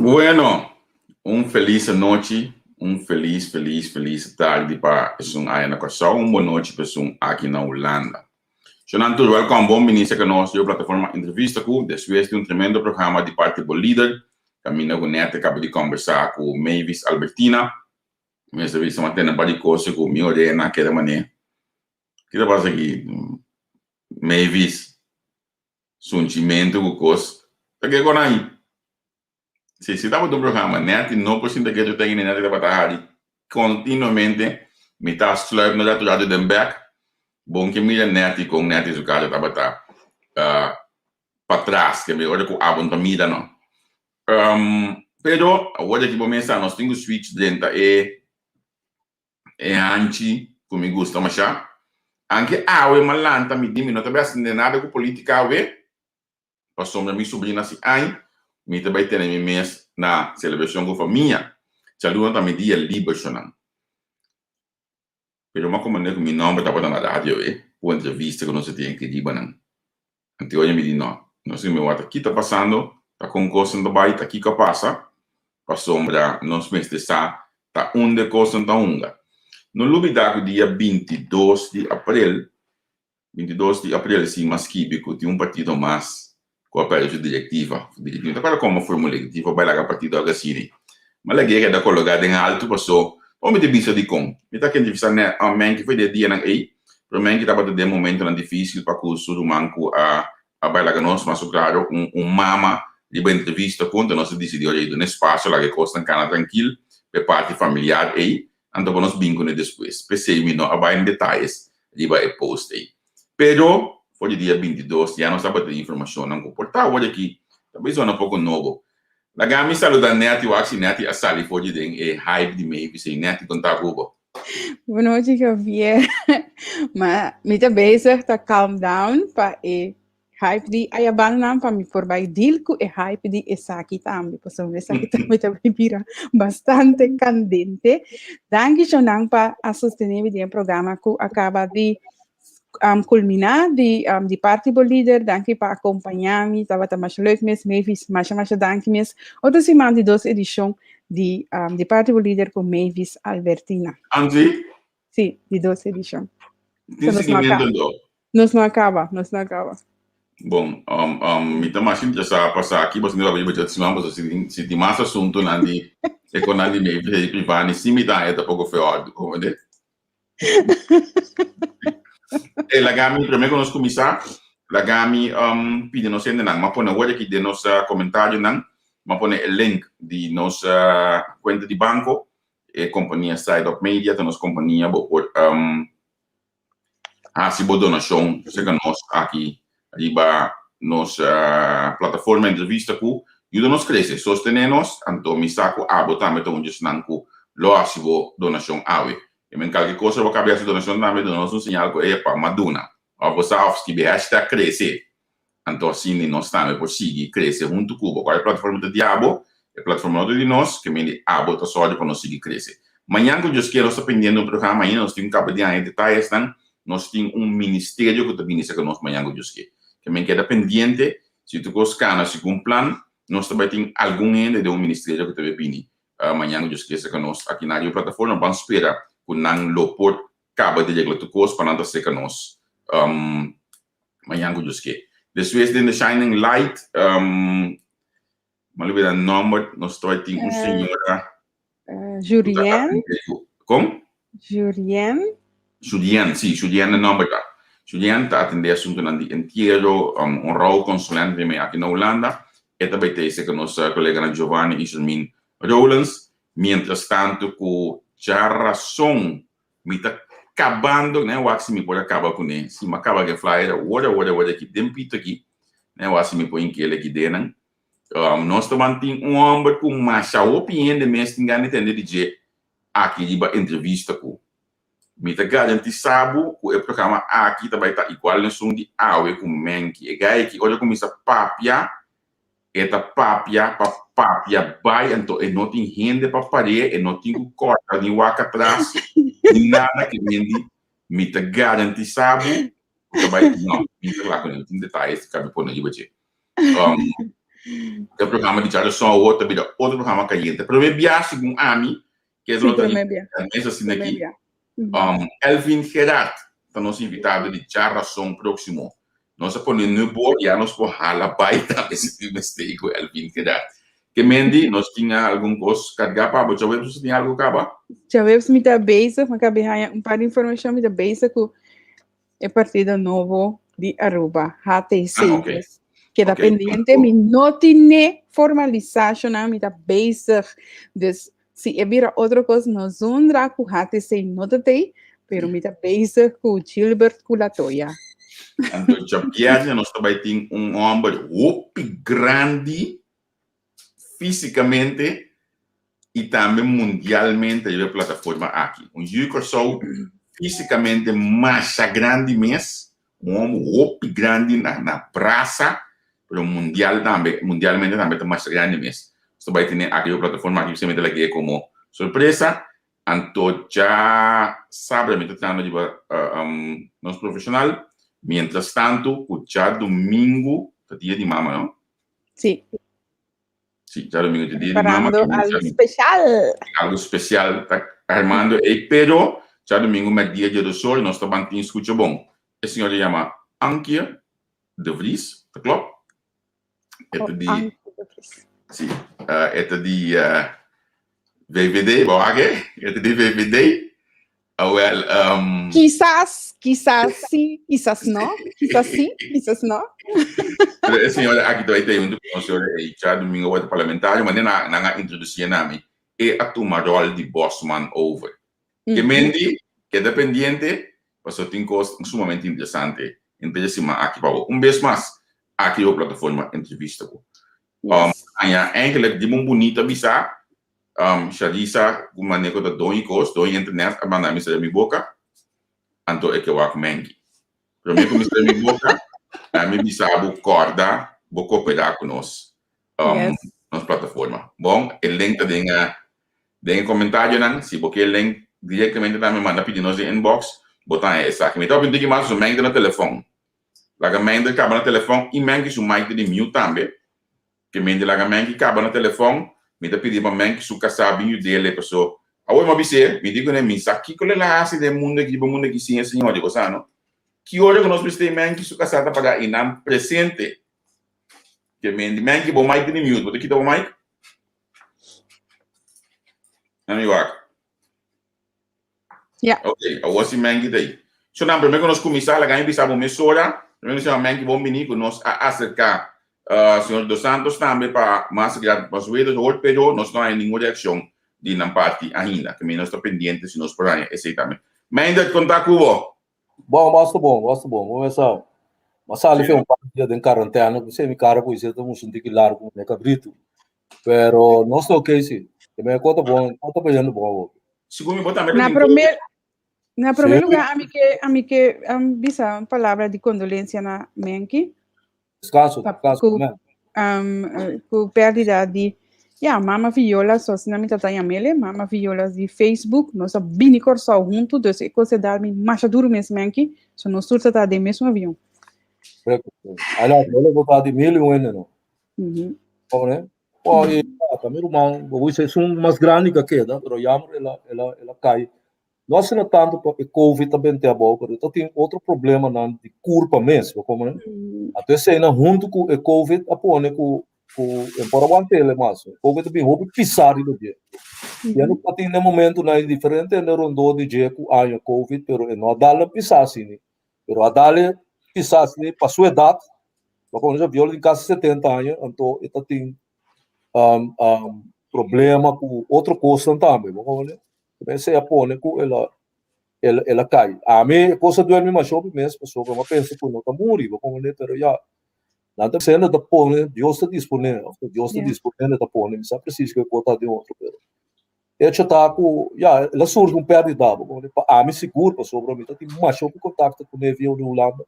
Bueno, un felis anochi, un felis, felis, felis tardi pa esun aya na Kòrsou, un bon nochi pa esun aki na Hulanda. Shonan tur wèlkòm, bon bini serka nos di e plataforma Entrevista ku despues di un tremendo programa di parti bo lider, kaminda ku nèt a kaba di kòmbersá ku Mavis Albertina. Mester bisa mi a tene un par di kos ku mi orea a keda manera. Ki ta pasa aki? Mavis, sunchimentu ku kos ta ke kon ahi. Si si tabata un programa nèt i no por sinta ketu ten i nèt tabata hari kontinuamente mi ta sluip na ratu ratu den bèk bon ke mira nèt i kon nèt i su kara tabata patras ke mi ora ku abo no ta mira no. Pero awor aki bo mesa nos tin ku switch drenta e E hanchi ku mi gusta masha. Anke awe m'a lanta mi di mi no ta bai hasi nada ku politika awe, pasobra mi subrina si añ, mi ta bai tene mi mes na selebrashon ku famia. Djaluna ta mi dia liber shonan. Pero m'a komprende ku mi nòmber tabata na radio awe ku entrevista ku nos a tin aki riba nan. Anto mi di no, no si mi wak ki ta pasando, ta kon kosnan ta bai, ta kiko a pasa, pasobra nos mester sa ta unda e kosnan ta hunga. No lubida ku dia 22 di aprel, 22 di aprel si mas skibi ku tin un partido mas ku a pèrdè su direktiva, mi ta kòrda komo formul'é, direktiva bai laga partido algu asina. Ma lag'é keda kologá den altu paso bo mi ta bisa dikon. Mi ta kende bisa nè Menki for di e dianan ei, pero Menki tabata den momentonan difisil pa ku su ruman ku a a bai laga nos mas klaro un un mama riba entrevista ku anto nos a disidí ora ei duna espasio laga e kosnan kana trankil pa e parti familiar ei anto pa nos bin kuné despues. P'esei mi no a bai den detayes riba e post ei. Pero for di dia 22 ya nos tabata tin informashonnan ku por ta awor aki ta bai zona poko nobo. Laga mi saluda Netty wak si Netty a sali for di den e hype di Mavis ei. Netty kon ta ku bo? Bunochi Javier. Ma mi ta bezig ta calm down pa e hype di Ayabannan pa mi por bai deal ku e hype di esaki tambe. Pasobra esaki tambe ta bai bira bastante candente. Danki Shonan pa a sostene mi den e programa ku a kaba di um, culmina di, um, di parti bo lider. Danki pa acompaña mi. Tabata masha leuk mes. Mavis, masha masha danki mes. Otro siman di dos edicion di, um, di parti bo lider ku Mavis Albertina. Anzi? Sí, di dos edicion. Tin So, nos no seguimiento acaba. do. Nos no acaba, nos no acaba. Bon, um, um, mi ta mas interesá pa sa aki, pasobra mi ta papia siman, pasobra si tin, si tin mas asuntunan di e konan di Mavis ei privá, ni si mi ta haña tampoko fe òrdu, komprendé? E laga mi, promé ku nos kuminsá, laga mi um, pidi nos hendenan, m'a pone awor aki den nos uh, komentarionan, m'a pone e link di nos uh, kuenta di banko, e kompania Side Up Media ta nos kompania, bo por um, Hasi bo donashon serka nos aki riba nos plataforma Entrevista ku yuda nos krese, sostené nos, anto mi sa ku abo tambe ta un di esnan ku lo hasi bo donashon awe. I men kalke kos bo kabi hasi donashon tambe duna nos un señal ku epa, m'a duna. Òf bo sa òf skibi hashtag krese. Anto asina nos tambe por sigui krese huntu ku bo. Kua e plataforma ta di abo, e plataforma no ta di nos, ke mende abo ta sòru pa nos sigui krese. Mañan ku Dios kier nos ta pendiente un programa ainda, nos tin un kaba di haña detayesnan, nos tin un ministerio ku ta bini serka nos mañan ku Dios kier. Ke men keda pendiente, si tur kos kana segun plan, nos ta bai tin algun hende den un ministerio ku ta bai bini mañan ku Dios kier serka nos aki na e plataforma. Ban spera ku nan lo por kaba di regla tur kos pa nan ta serka nos. Mañan ku Dios ke. Despues den The Shining Light, um, m'a lubida nomber, nos ta tin un señora. Jurien. Kon? Jurien. Jurien, si, Jurien de nomber ta. Jurien ta atende asuntonan di entiero, um, un rouwconsulent den aki na Hulanda. E ta bai tei serka nos koleganan Giovanni i Jermin Rowlands. Mientras tanto ku djarason Mi ta kabando, ne wak si mi por a kaba kuné. Si mi a kaba ku e flyer awor, awor, awor aki den pito aki, ne wak si mi por hink'el aki den nan. Nos ta ban tin un hòmber ku masha hopi hende mes tin gana di tende di dje aki riba entrevista ku. Mi ta garantisa bo ku e programa aki ta bai ta igual esun di awe ku Menki. E guy aki ora kuminsá papia E ta papia pa papia bai anto e no tin hende pa par'é, e no tin ku kòrta ni wak atras ni nada ke mendi mi ta garantisa bo ku ta bai no mi ta kla kuné mi tin detayes ku kabe pone riba dje. E programa di Djarason awor ta bira otro programa kayente. Promé bia segun ami ke Sí, lo ta promé bia. mes asina Promé aki. bia. Elvin Gerard ta nos invitado di Djarason próksimo. Nos a pone nu bor ya nos por hala bai tambe si tin mester ku Elvin Gerard. Ke Mandy, nos tin algun kos kargá pa bo djaweps o si tin algu kaba? Djaweps mi ta bezig, mi a kabi haña un par di informashon, mi ta bezig ku e partido nobo di Aruba, HTC. Ah, okay. Dus keda Okay. pendiente, mi no tine formalisashonnan, mi ta bezig. Dus si e bira otro kos, no zundra ku HTC no ta tei, pero mi ta bezig ku Gilbert ku Latoya. Anto djabièrnè nos ta bai tin un hòmber hopi grandi físikamente i tambe mundialmente riba e plataforma aki. Un yu Kòrsou físikamente masha grandi mes, un hòmber hopi grandi na na brasa, pero mundial tambe, mundialmente tambe ta masha grandi mes. Nos ta bai tene aki riba e plataforma aki, mi ta lag'é komo sorpresa. Anto dja sabra mi ta trahando riba nos profeshonal. Mientras tanto ku djadumingu ta dia di mama, no? Sí. Sí, djadumingu ta dia di mama. Preparando algo special. Algo special ta armando ei, pero djadumingu merdia dia dos or nos ta ban tin Scucha Bon. E señora yama Ankie de Vries, ta klop? E ta di, Ankie de Vries. Sí, e ta di VVD, bo wak e? E ta di VVD. Awel, um... Kisas, kisas sí, kisas no. Kisas sí, kisas no. Pero e señora aki ta bai huntu ku nos ora ei djadumingu a wòrdu parlamentario, manera nan a introdusí na mi, e a tuma ròl di bosman over. Ke mendi, keda pendiente, pasobra tin kos sumamente interesante henter e siman aki pa bo. Un bes mas, aki riba plataforma Entrevista ku. Aña eigenlijk di bon bunita bisa, Sharisa ku mane ku ta doño kos, doño internet a manda mi sera mi boka, anto e ke wak Menki. Prome ku mi sera mi boka, mi bisa bo kòrda bo koperá ku nos, nos plataforma. Bon, e link ta den den e komentarionan. Si bo ke link direktamente tambe manda pidi nos den inbox, bo ta haña esaki. Mi ta hopi un tiki mas pasobra Menki ta na telefòn. Laga Mender kaba na telefòn i Menki su mic ta di mute tambe. Ke Mender laga Menki kaba na telefòn, mi ta pidi pa Menki su kasá bin yud'é paso awor mi a bis'é, mi di kuné mi sa kiko lo el a hasi den mundu aki, riba mundu aki sin e señor di bo sa no. Ki ora ku nos mester Menki su kasá ta paga i nan presente. Ke Mender, Menki bo mic ta di mute, bo ta kita bo mic? Na mi wak. Ja. Ok, awor si Menki ta ei. So nan, promé ku nos kuminsá, laga mi bisa bo mesora, promé nos yama Menki bon biní ku nos a aserká señor Dos Santos tambe pa mas grandi pa su wederhoor, pero nos no haña ningun reakshon di nan parti ainda. Ke mi nos ta pendiente si nos por haña esei tambe. Meindert, kon ta ku bo? Bon, basta bon, basta bon. Bo mesa, m'a sali fe un par di dia den karantena, p'esei mi kara ku esei ta un sintiki largu manera kabritu. Pero nos ta ok si. Te me kota bon, kota bayendo bon awor. Segun mi bo tambe Na tin promé COVID. na promé Sí. lugar ami ke ami ke um, bisa un palabra di kondolensia na Menki Descanso, pa descanso, ku amen. um, eh, ku pérdida di ya mama Viola, so asina mi tata yam'ele, mama Viola di Facebook, nos a bini Kòrsou huntu, dus e kos a dal mi masha duru mes Menki, so nos tur ta ta den mesun avion. Correcto. Ay, no, yo lo voy a mil y un no. Mhm. Como ne? Oh, e ta mi ruman, bo dice, es un mas grande que queda, pero jammer ela, ela, ela cai. No asina tanto pa e COVID ta bente abou, pero ta tin otro problema nan di curpa mes, bo como ne? Anto esei nan hunto cu e COVID a pone cu, cu e por aguantele mas. COVID a bin hopi pisa riba dje. Ya no pa tin den momento nan indiferente hende rondó di dje cu aña COVID, pero e no a dal nan pisa asini. Pero a dale pisa asini pa su edad, bo conoce Viola tin casi 70 aña, anto e ta tin um, um, problema cu otro cosnan tambe, bo conoce? Esei a pone cu el a, el, el a cai. Ami, e cos a duel mi masha hopi mes, pasobra mi a pensa cu no ta muri, bo comprende? Pero ya, nan ta bisando ta pone, Dios ta dispone, of Dios ta dispone, ta pone, mi sa precies cu e cos ta den otro, pero hecho ta cu, ya, el a surgi un perdida, bo comprende? Pa ami sigur, pasobra mi ta tin masha hopi contacto cune via di Hulanda,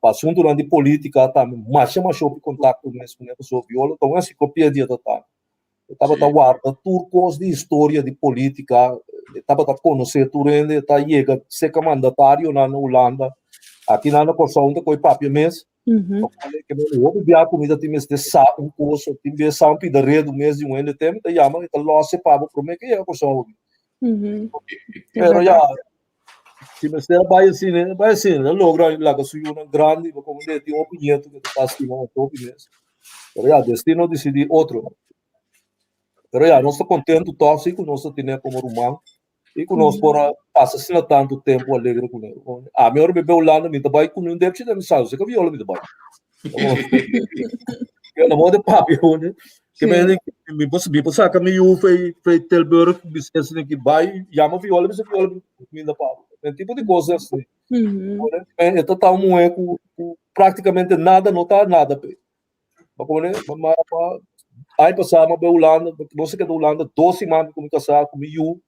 pa asuntonan di politica tambe masha masha hopi contacto mes cune, pasobra Viola ta un enciclopedia total. E tabata warda tur kos di historia di politika, e tabata konosé tur hende, e ta yega serka mandatarionan na Hulanda. Aki nan na Kòrsou ta koi papia mes. Ke men hopi bia ku mi ta tin mester sa un kos o tin bes sa un pida redu mes di un hende te mi ta yama mi ta lòs e pa bo promé ke yega Kòrsou aki. Pero ya, si mester a bai asina, a bai asina. A logra laga su yunan grandi, bo komo de tin hopi nieto ku ta stima hopi hopi mes. Pero ya, destino a disidí otro. Pero ya, nos ta kontentu tòg si ku nos ta tene komo ruman i ku nos por a pasa asina tantu tempu alegre kuné. Ami ora mi bai Hulanda mi ta bai ku un depchi den mi salu, si ka viola mi ta bai. Yo no de papia hoor. Que me mi pos mi pos saca mi yu fei fei Tilburg bisnes ni ki bai llama viola bisa viola mi na pa. En tipo de cosas así. Mm -hmm. ta un ku, ku prácticamente nada no ta nada pe. Ma como ne, ma ma aña pasá mi a bai Hulanda, nos a keda Hulanda dos siman ku mi kasá ku mi yu,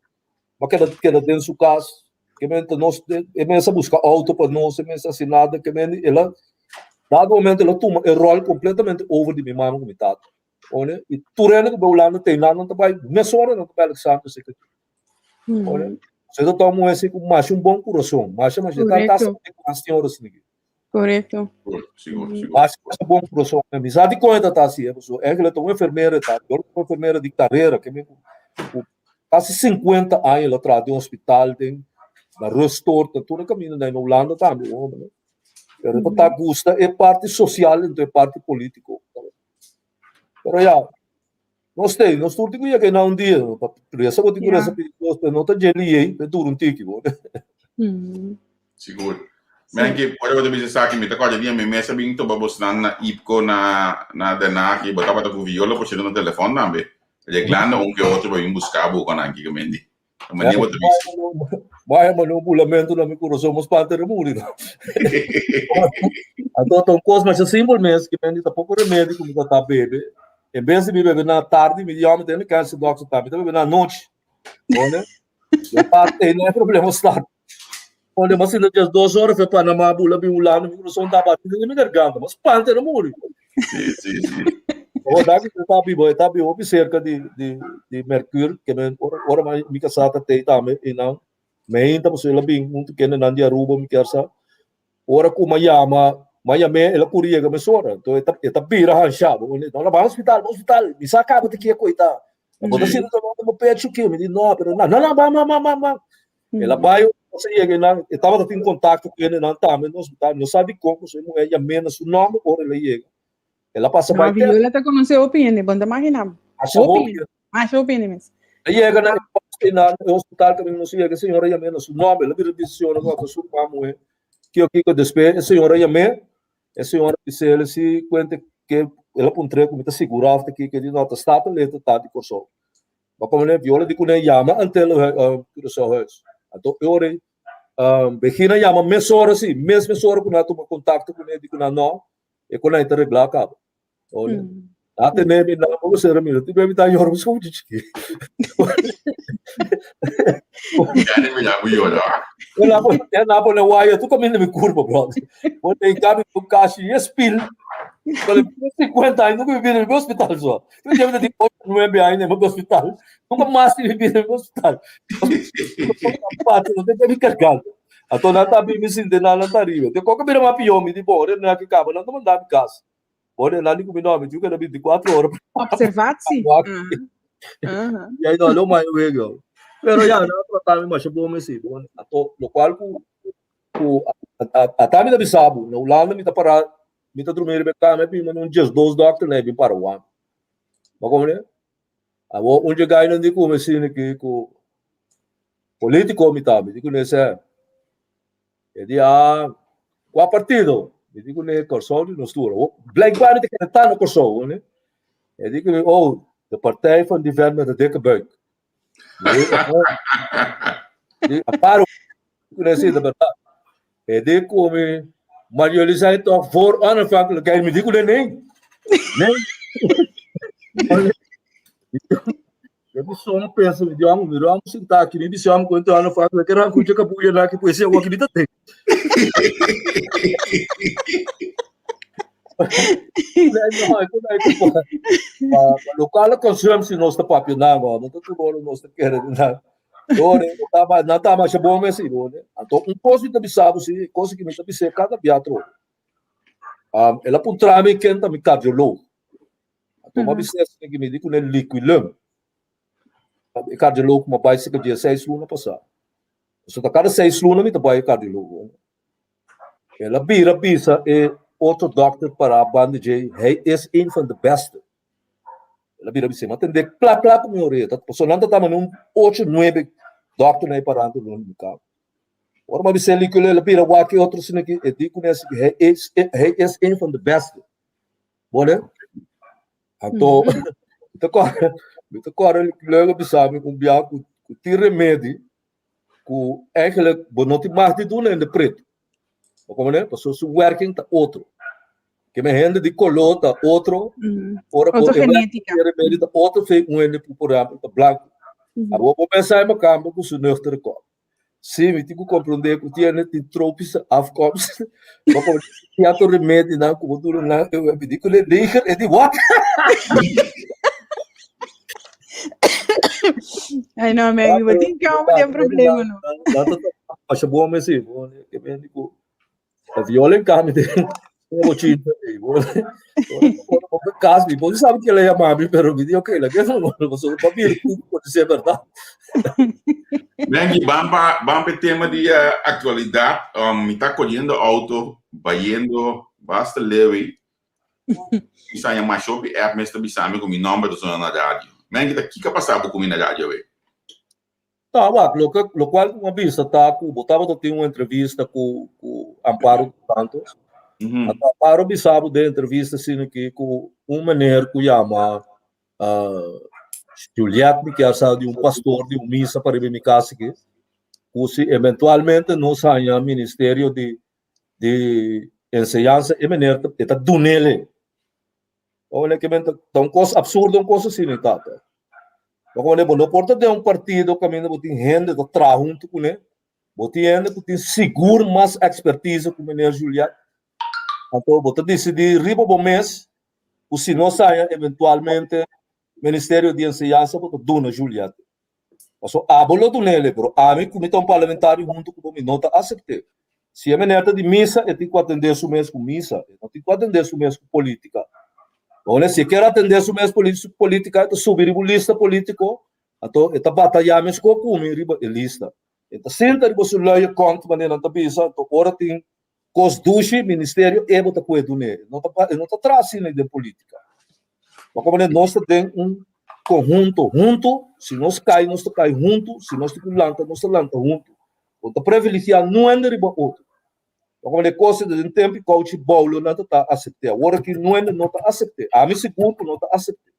mi a keda keda den su kas, ke men ta nos e mes a buska outo pa nos, e mes a hasi nada, ke men el a dado momento el a tuma e ròl kompletamente over di mi mama ku mi tata, oye, i tur hende ku bai Hulanda te nan nan ta bai mesora nan ta bai Alexander Secretary. Oye, so e ta tuma un hende ku masha un bon kurason, masha masha, e ta ta ku nan señora esaki. Correcto. Sigur, sigur. Mas mas bon kurason. Mi sa di kon e ta ta asi, pasobra eigenlijk ta un enfermera ta, dor un enfermera di karera ke mi ku kasi 50 aña el a traha den hospital, den na Rustoord, na tur e kaminda na Hulanda tambe un homber. Pero e ta ta gusta e parti sosial ento e parti politiko. Pero ya, nos tei, nos tur tin ku yega einan un dia, pa resa bo tin ku resa pidi Dios, pero no ta dje liei, e dura un tiki bo. Sigur. Menke, ora bo ta bisa esaki, mi ta kòrda dia mi mes a bin topa bosnan na IPCO na na Den Haag i bo tabata ku Viola por siendo na telefòn tambe. Reglando un ke otro pa bin buska bo kon nan kiko-mendi. E manera bo ta bisa. Bai mano un bulamento na mi kurason, mo spanta de muri. Anto ta un kos masha simpel mes, ke men di ta poko remedi ku mi ta ta bebe. En bes di mi bebe na tardi, mi di yo mi tene kansa dokter ta, mi ta bebe na anochi. One, yo parte no hay problema start. One, mas sinta just dos ora fe Panama bula bin Hulanda, mi kurason ta bati den mi garganta, mo spanta de muri. Sí, sí, sí. O da que ta bibo, ta bibo hopi cerca di di di Mercure, que men ora ora ma mi casá ta tei tambe y nan me inta pasobra el a bin hunto kende nan di Aruba mi kier sa. Ora ku mi a yama, mi a yam'é el a kuri yega mesora. Enton e ta e ta bira hanshá. Bo no la bai hospital, bai hospital. Mi sa kaba ta kia koitá. Bo ta sinti dolor den bo pecho ke? Mi di no, pero no, no, no, ban, ban, ban, ban, ban. El a bai nos a yega einan, e tabata tin kontakto ku hendenan tambe na hospital. Mi no sa dikon pasobra e muhé yam'é na su nòmber ora el a yega. El a pasa No, bai tèst. Viola ta konosé hopi hende, bo no ta imaginá. Masha Hopi hopi hende, masha hopi hende mes. El a yega na e pòst einan, e hospital kaminda nos a yega, e señora yam'é na su nòmber. El a bira bisa e señora ku ta su ruman muhé. Kiko kiko despues e señora yam'é, e señora bis'é el si kuente ke el a puntr'é ku mi ta sigurá òf ta kiko, e di no, ta Statenlid ta di Kòrsou. Ma como ne Viola di kuné yama Antelo Curaçao Huis. Anto e ora ei Begina yama mesora si, mes mesora ku nan a tuma kontakto kuné di ku nan no, e ku nan ta reglá kaba. Ora a tene mi nan bo sera mi, ti mi ta yora mi scochi chiki. Ya ni mi ya bu yora. Ela po ela po ne waya tu kaminda mi kurpa brother. Bo te kabi ku kashi e spil. Pero 50 años nunca mi bira mi hospital so. Eu devo ter 8, 9 años no hospital. Nunca mais me vi no hospital. Não tem me cargado. A toda tá bem me sentindo lá na tariva. Tem qualquer bira mais pior, me di bom, não é que acaba, não tô mandando em casa. Olha lá, nem comigo, não, me digo que era 24 horas. Observatie. E aí, não, não mais eu ego. Pero ya, não tratar me mas bom me sim, bom. Ato, lo qual ku ku ata mi ta bisabu, na Holanda mi ta para Mi ta drumi riba e kama e bin manda un 12 dòkter na e bin para wak. Bo komprende? Awor un dje gainan di ku mi asina ki ku politiko mi ta, mi di kuné sè. E di ah, kua partido? Mi di kuné Kòrsou di nos tur. Awor blijkbaar mi ta kere ta na Kòrsou, bo ne? E di ku mi, oh, de partij van die vent met de dikke buik. Mi di, aparo, kuné si, ta bèrdat. E di ku mi, maar jullie zijn toch voor onafhankelijkheid? Mi di ku nee. Nee. Eu me sono pensa, mi di amo, mi amo sentar aqui, mi disse amo quanto onafhankelijk, era com que buia lá que poesia, eu aqui tem. Lokale consumptie nos ta papia nan, no ta tur ora nos ta kere nan. Dore, taba, na taba masha bon mes, dore. Anto, un kos mi ta bisa bo, si, kos ki mi ta bisa kada bia atrobe. Um, el a puntra mi ken ta mi cardioloog. Anto, mm -hmm. bisa ki mi di ku ne liquilum. E cardioloog ma bai sika dia seis luna pasá. So ta kada seis luna mi ta bai e cardioloog. El a bira bisa e otro dokter para banda dje, hij is een van de beste. El a bira bisa, ma tende kla kla ku mi orea. Pasobra nan ta tama un ocho, nuebe dokter na e parante rond mi kama. Ora mi a bisa el el a bira wak e otro asina aki, e di ku mi asina, hij is, hij is een van de beste. Bo ne? Anto, mi ta kòrda, mi ta kòrda Leuke a bisa mi un bia ku tin remedi ku eigenlijk bo no tin mag di duna hende pretu. Bo komprende? Pasobra su werking ta otro. Ke men hende di koló ta otro, ora bo Otro genética. e remedi ta otro fe un hende ku por ehempel ta blanku. Abo bo pensa e makambo ku su nuchtere kop. Sí, mi tin ku komprondé ku tiene tin tropische afkomst. Bo por cierto remedinan ku bo duna nan, mi di ku e neger, e di wat? Ai no, Maggie, bo tin ke hombre den problema no. Masha bon mes sí, bo ke men ku Ta viola en cambio de un bochincha ahí. Bo cas mi, bo sabe que le llama mi, pero mi di ok, la que no, no so pa bir ku por ser verdad. Mengi, ban pa ban pa e tema di eh, actualidad. Um, mi ta cogiendo auto, bayendo basta lewi. Mi sa llama Shopee app, me sta bisami ku mi nomber ta sona na radio. Mengi, ta kika pasa bo ku mi na radio we? Ta, wak, loke, lokual ku mi a bisa ta ku bo tabata tin un entrevista ku, ku Amparo dos Santos. Anto Amparo bisa bo den entrevista asina aki ku un meneer ku yama Juliet, mi kier sa di un pastor di un misa pariba mi kas aki, ku si eventualmente nos haña ministerio di, di enseñansa e meneer ta, e ta dunele. Ora ke men ta un kos absurdo un kos asina tata. Pasobra bo no por ta den un partido kaminda bo tin hende ta traha huntu kuné, bo tin hende ku tin sigur mas ekspertise ku meneer Juliet, anto bo ta disidí riba bo mes ku si nos haña eventualmente Ministerio di Enseñansa bo ta duna Juliet. Pasobra abo lo dun'el, pero ami ku mi ta un parlamentario huntu ku bo mi no ta asept'é. Si e meneer ta di misa e tin ku atendé su mes ku misa, e no tin ku atendé su mes ku polítika. Awor si e kier atendé su mes ku polítika e ta subi riba un lista polítiko, anto e ta batayá meskos ku mi riba e lista. E ta sinta riba su luie kònt manera nan ta bisa, anto ora tin Kos dushi, ministerio e bo ta kue dun'é. E no ta e no ta traha asina den polítika. Bo komprendé? Nos ta den un konhunto huntu, si nos kai nos ta kai huntu, si nos tin ku lanta nos ta lanta huntu. Bo no ta privilegiá nun hende riba otro. Bo komprendé? Kos ta den tempu i kouchi boulo nan ta ta asept'é. Awor aki nun hende no ta asept'é. Ami sigur ku no ta asept'é.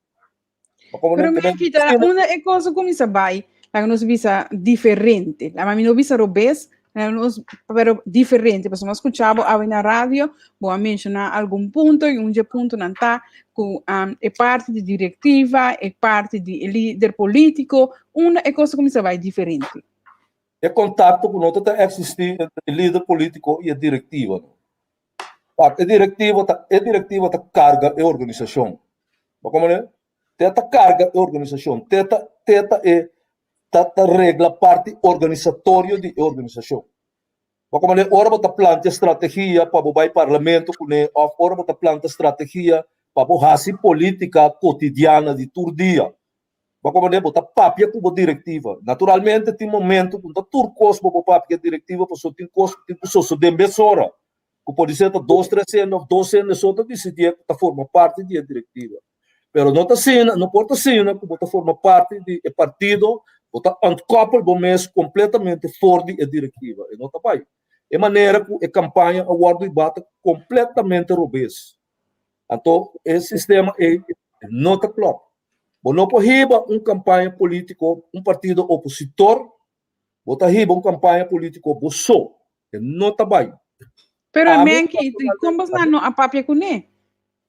Pero mi kita una e cosa cuminsa bai, laga nos bisa diferente. La mi no bisa robes, laga nos pero diferente. Pasobra mi a scucha bo awe na radio, bo a menciona algun punto y un dje puntonan ta cu um, e parti di directiva, e parti di e lider politico, unda e cosa cuminsa bai diferente. E contacto cu no ta ta existi entre e lider politico y e directiva. Wak, e direktiva ta e direktiva ta karga e organisashon. Bo komprende? Te ta karga e organisashon, te ta te ta e ta ta regla parti organisatorio di e organisashon. Bo komprende? Ora bo ta plantia strategia pa bo bai parlamento kuné òf ora bo ta planta strategia pa bo hasi polítika kotidiana di tur dia. Bo komprende? Bo ta papia ku bo direktiva. Naturalmente tin momento ku no ta tur kos bo por papia ku e direktiva pasobra tin kos ku tin ku sosodé mesora. Ku podisé ta dos tres hende òf dos hende so ta disidí ku ta forma parti di e direktiva. Pero no ta asina, no por ta asina ku bo ta forma parti di e partido, bo ta ontkoppel bo mes kompletamente for di e direktiva. E no ta bai. E manera ku e kampaña a wòrdu hibá ta kompletamente robes. Anto e sistema ei no ta klòp. Bo no por hiba un kampaña polítiko, un partido opositor, bo ta hiba un kampaña polítiko bo so. E no ta bai. Pero e men ki, kon bos nan no a papia kuné?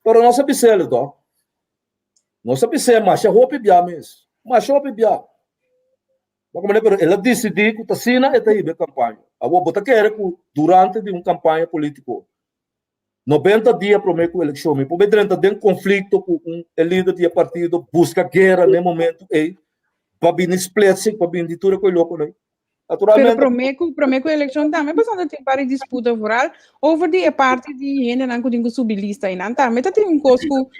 Pero nos a bis'el to. Nos a bis'é masha hopi bia mes. Masha hopi bia. Bo komprende? Pero el a disidí ku ta asina e ta hiba e kampaña. Awor bo ta kere ku durante di un kampaña polítiko 90 dia promé ku elekshon mi por be drenta den konflikto ku un e lider di e partido buska guera na e momentu ei. Pa bini splitsing, pa bini di tur e koe loko nei. Pero Naturalmente, promé ku promé ku elekshon tambe pasobra tin par di disputa vooral over di e parti di hendenan ku tin ku subi lista i nan tambe ta tin un kos ku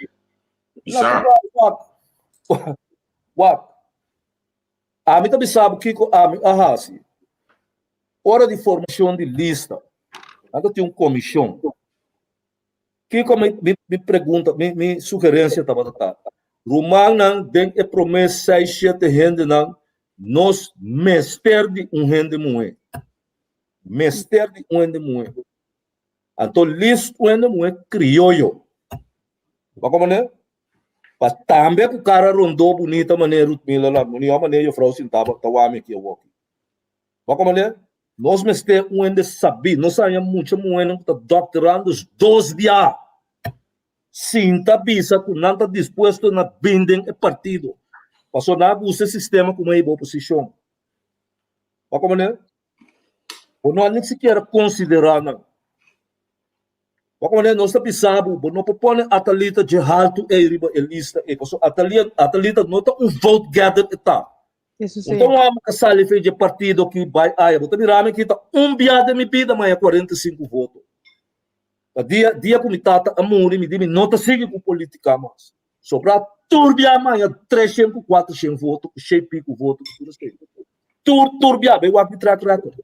Bisa. natural, wak. Wak. Ami ta bisa bo kiko ami a hasi. Ora di formashon di lista, nan ta tin un komishon. Kiko mi, mi, mi pregunta, mi, mi sugerencia tabata ta? Rumannan, den e promé seis, shete hendenan, nos mester di un hende muhé. Mester di un hende muhé. Anto liefst un hende muhé krioyo. Bo komprendé? Pa tambe ku kara rondó bunita manera Ruth Miller la, mihó manera juffrouw sintá ta wak mi aki awoki. Bo komprendé? Nos mester un hende sabí. Nos haña mucha muhénan ku ta doctorandos dos bia sin ta bisa ku nan ta dispuesto na bin den e partido. Pasobra nan a gusta e sistema ku mei bo oposishon. Bo komprendé? Bo no a ni sikiera konsiderá nan. Bo komprendé? Nos ta bisa bo, bo no por pone Atalita dje haltu ei riba e lista ei, pasobra Atalita no ta un vote getter e ta. Eso sí. Bo ta un hòmber ku a sali for dje partido ki bai aya. Bo ta mira mi ki ta un bia den mi bida mi haña 45 voto. Ta dia dia ku mi tata a muri mi di mi no ta sigui ku politika mas. Sobra tur bia mi haña 300 ku 400 voto ku shei piku voto ku tur esei. Tur tur bia bai wak mi track record.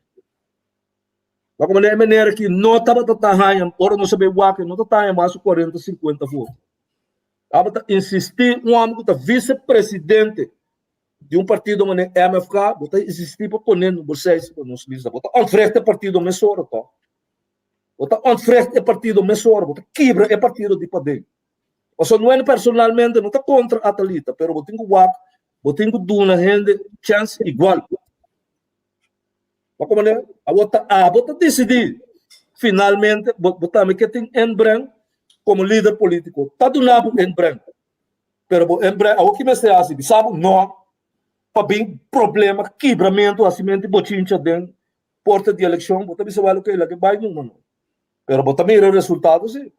Wak manera e manera ki no tabata ta haña ora nos a bai wak no ta ta haña mas ku 40 50 voto. Tabata insistí un hòmber ku ta vice presidente di un partido manera MFK, bo ta insistí pa pone number 6 riba nos lista. Bo ta ontwricht e partido mesora tòg. Bo ta ontwricht e partido mesora, bo ta kibra e partido di paden. Pasobra no personalmente no ta kontra Atalita, pero bo tin ku wak, bo tin ku duna hende chèns igual. Bo komprende? Awor ta abo ta disidí finalmente bo bo tambe ke tin inbreng komo lider polítiko. Ta duna bo inbreng. Pero bo embre awor ki mester hasi? Bisa bo no pa bin problema, kibramentu, hasimentu di bochincha den porta di elekshon, bo ta bisa wèl oke laga e bai numa no. Pero bo ta mira e resultado si.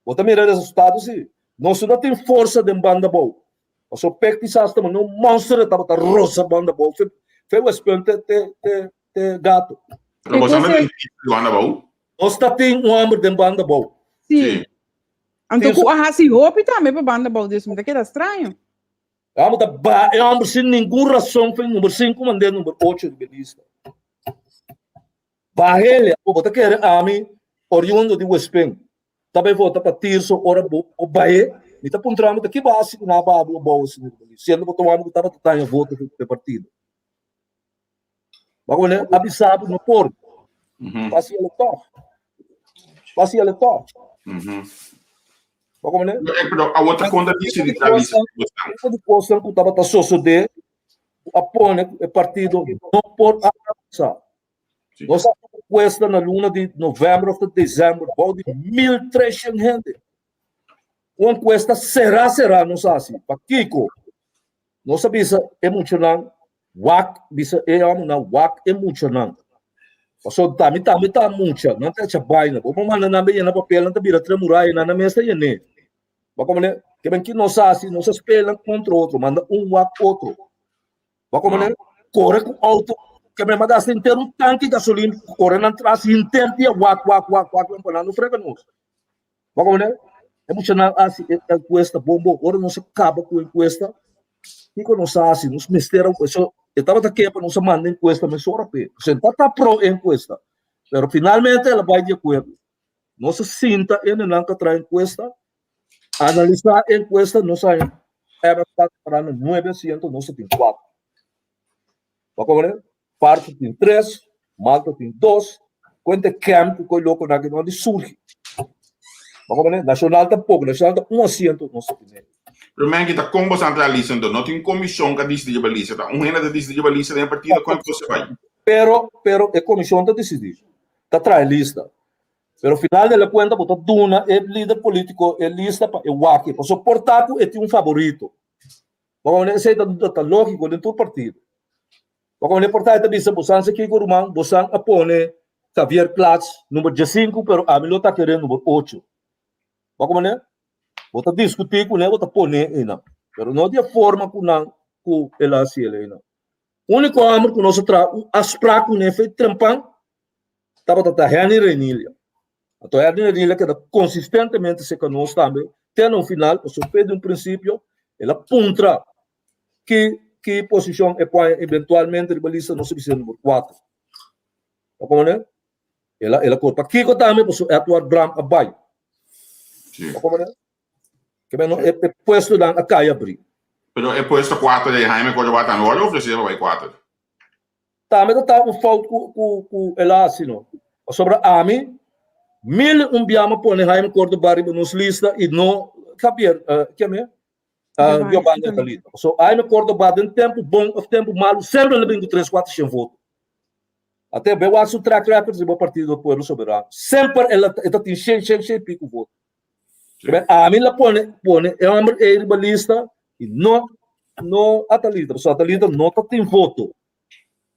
Bo ta mira e resultado si. Nos no tin forsa den banda abou. Pasobra pek kisas ta manda un monster e tabata rosa banda abou fe fe Westpunt te te te te gato. Pero bo sa mester tin banda abou? Nos ta tin un homber den banda abou. Si. Anto ku a hasi hopi tambe pa banda bou dus mi ta keda straño. E homber ta ba e homber sin ningun rason fin number sinku mand'é number ocho riba e lista. Bahele abo bo ta kere ami oriundo di Westpunt ta bai vota pa Tirso ora bo bo bahe mi ta puntra mi ta ki bo hasi ku nan a baha bo abou asina riba lista siendo bo ta wak ku tabata daña voto pa e partido. Bo a wak a bisa bo no por. Pasi el tòg. Pasi el tòg. Bo a komprendé? Pero awor ta konta di si di tralis. Otro di kosnan ku tabata sosodé ku a pone ku e partido no por a avansa. Nos a hasi enkuesta na luna di novèmber òf ta desèmber bou di 1300 hende. Un enkuesta será será nos a hasi. Pakiko? Nos a bisa e muchanan wak, bisa e homennan wak e muchanan. Pasobra tami tambe ta mucha, nan ta echa baina. Bo por manda nan bai yena papel, nan ta bira tres muraya, nan na mes ta yen'é. Bo a komprendé? Ke men ki nos a hasi, nos a spela nan kontra otro, manda un wak otro. Bo a komprendé? Kore ku outo, ke men a gasta henter un tanki gasolin, kore nan tras henter dia wak, wak, wak, wak, pa nan no frega nos. Bo komprende? E muchanan a hasi e enkuesta bon bon. Ora nos a kaba ku enkuesta, kiko nos a hasi? Nos mester a so e tabata ke pa nos a manda enkuesta mesora p'e. Pasobra e tabata pro enkuesta. Pero finalmente el a bai di akuerdo. Nos a sinta hendenan ku a traha enkuesta, analisá e enkuesta, nos a haña MFK ta parando nuebe asiento, nos a tin kuater. Bo komprende? Parto tin tres, Malta tin dos, kuente kem ku koi lokonan ki no di surgi. Bo komprende? Nacional tampoko, Nacional ta un asiento nos ta tene. Pero men kita kon boso a lista enton? No tin komishon ku a disidi riba lista, ta un hende ta disidi riba lista den e partido kon e kos a bai? Pero, pero e komishon ta disidi, ta traha e lista. Pero final de la kuenta bo ta duna e lider politiko e lista pa e wak e, pasobra por ta ku e tin un faborito. Bo komprende? Esei ta ta lógiko den tur partido. Bo komprende? Por ta e ta bisa bosan sa kiko ruman, bosan a pone Xavier Plats number diesinku pero ami lo ta kere number ocho. Bo komprende? Bo ta diskutí kuné, bo ta pone einan. Pero no di e forma ku nan. ku el a hasi el einan. Úniko hòmber ku nos a traha un afsprak kuné fe trempan tabata ta Henny Reinilia. Anto Henny Reinilia keda konsistentemente serka nos tambe te na un final, pasobra fe di un prinsipio el a puntra ki ki posishon e por haña eventualmente riba lista nos a bisa number kuater. Ta komprende? El a el a kor. Pakiko tambe? Pasobra Edward Bram a bai. Ta komprende? Ke men e e puestonan a kai abrí. Pero e puesto kuater ei Jaime Córdoba tambe wòrdu ofresé pa bai kuater. Tambe ta ta un fout ku ku ku el a hasi no. Pasobra ami mil un bia mi a pone Jaime Córdoba riba nos lista i no Javier ken mi? Giovanni Atalita. So Jaime Córdoba den tempu bon òf tempu malu semper el a bin ku tres kuater shen voto. Ate be wak su track record riba Partido Pueblo Soberano. Semper el a e ta tin shen shen shen i piku voto. Pero ami la pone pone e homber ei riba lista i no no Atalita, pasobra Atalita no ta tin voto.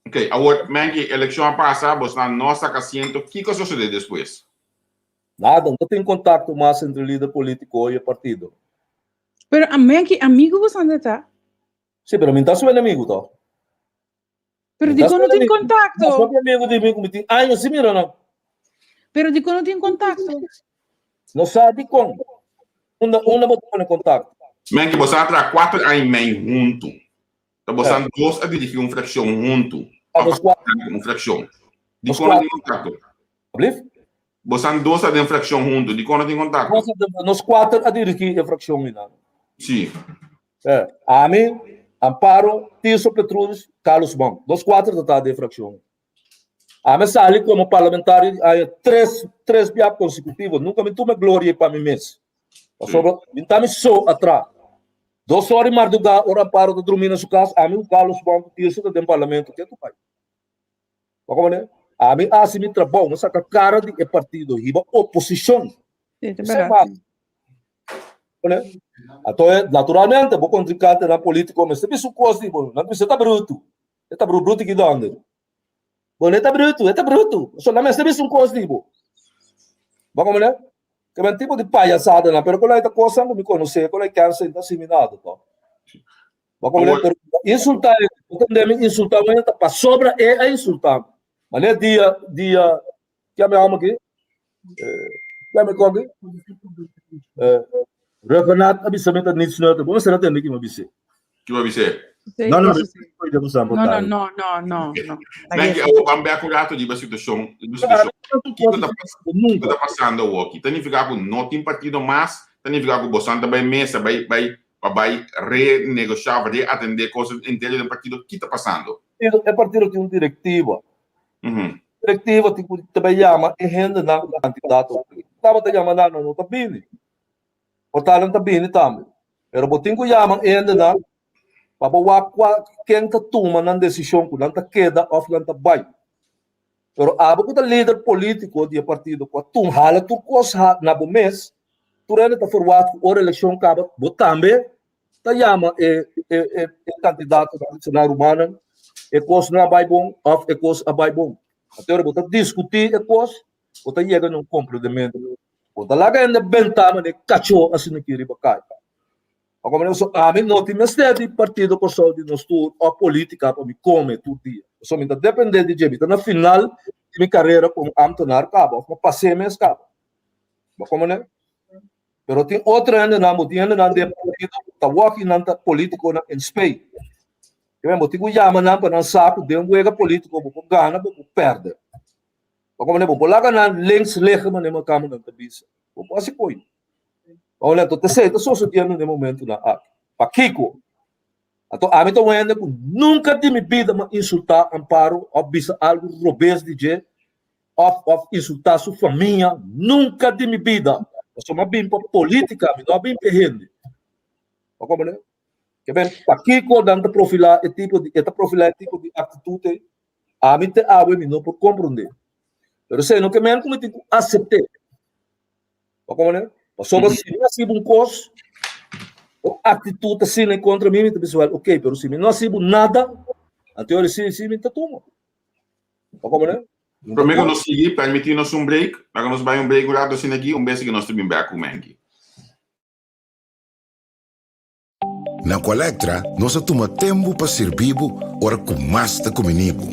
Ok, awor Menki, elekshon a pasa, bosnan no a saka asiento, kiko a sosode despues? Nada, no tin kontakto mas entre lider politiko i e partido. Pero a Menki, amigu bosan ta ta? Si, pero mi no ta su enemigu to. Pero dikon no tin kontakto? Mas hopi amigu di mi ku mi tin años sin mira nan. Pero dikon no tin kontakto? No sa dikon. Unda unda bo ta pone kontakto? Menki, boso a traha kuater aña i mei huntu. Ta bosan dos a dirigí un frakshon huntu. Ah, nos kuater. Un frakshon. Dikon no tin kontakto? Ablief? Bosan dos a den frakshon huntu. Dikon no tin kontakto? Nos kuater a dirigí e frakshon einan. Sí. Eh, ami, Amparo, Tirso Petrus, Carlos Monk. Nos kuater ta ta den frakshon. Ami a sali komo parlamentario di aña tres, tres bia konsekutivo. Nunka mi tuma e gloria ei pa mi mes. Pasobra mi ta mi so atra. Dos ora di mardugá, ora Amparo ta drumí na su kas, ami ku Carlos Monk ku Tirso ta den parlamento. Ke ku bai? Bo komprende? Ami a hasi mi trabou, mi a saka kara di e partido, hiba oposishon. Sí, ta berdad. Komprende? Anto, naturalmente, bo kontrinkantenan polítiko mester bisa un kos di bo. Nan ta bisa, e ta brutu. E ta brutu, brutu ki dònde? Bo no e ta brutu, e ta brutu. So nan mester bisa un kos di bo. Bo komprende? Ke men tipo di payasadanan, pero ku ta kosnan ku mi konosé, ku kèn ta hasi mi nada, to. Bo komprende? Pero insultá e, bo tende mi insultá mi ta pasobra e a insultá mi. Mané dia, dia, kia mi hòmber aki? Kia mi kòki? Ruggenat a bisa mi ta niets nuttig. Bo mester a tende ki mi a bis'é. Ki bo a bis'é? No, no, No, no, no, no, no, no. Menki, awor ban bek un rato riba situashon, riba situashon. Kiko ta kiko ta pasando awor aki? Ta nifiká ku no tin partido mas? Ta nifiká ku bosan ta bai mesa bai bai pa bai renegoshá of reatendé kos interior den partido? Ki ta pasando? E partido tin un direktiva. Direktiva tin ku ta bai yama e hendenan ku ta kandidato. Tabata yama nan, nan no ta bini. Por tal nan ta bini tambe. Pero bo tin ku yama e hendenan pa bo wak kua ken ta tuma nan desishon ku nan ta keda òf nan ta bai. Pero abo ku ta lider polítiko di e partido ku a tuma hala tur kos na bo mes, tur hende ta ferwagt ku ora elekshon kaba bo tambe ta yama e e e kandidatonan di nan rumannan e kos no a bai bon òf e kos a bai bon. Anto ora bo ta diskutí e kos bo ta yega na un komprendementu. Bo ta laga hende benta manera kachó asina aki riba kai. Pa komo so ami no tin mester di Partido Kòrsou di nos tur òf polítika pa mi kome tur dia. Pasobra mi ta dependé di dje. Mi ta na final di mi karera komo ámtenar kaba òf mi pas'é mes kaba. Bo komprendé? Pero tin otro hendenan, bo tin hendenan den partido ku ta wòk i nan ta polítikonan en spei. Bo tin ku yama nan pa nan sa ku den wega polítiko bo por gana, bo por pèrdè. Bo komprendé? Bo por laga nan links liggen manera makamba nan ta bisa. Bo por hasi koi. Ahora, entonces, esei ta sosodiendo den momentonan aki. Pakiko? Anto, ami ta un hende ku nunka di mi bida m'a insultá Amparo òf bisa algu robes di dje òf òf insultá su famia. Nunka di mi bida. Pasobra m'a bin pa polítika, mi no a bin pa e hende. Bo komprende? Ke men, pakiko nan ta profilá e tipo di, e ta profilá e tipo di aktitut ei? Ami te awe mi no por komprondé. Pero esei no ke men ku mi tin ku asept'é. Bo komprende? Pasobra si mi hasibu un kos, bo aktitut asina kontra mi, mi ta bisa, wèl, okey, pero si mi no hasibu nada, anto ora si si mi ta tuma. Bo komprende? Promé ku nos sigui, permití nos un break. Laga nos bai un break un rato asina aki, un bes ku nos ta bin bèk ku Menki. Na Aqualectra nos a tuma tempu pa sirbi bo ora ku mas ta kumini bo.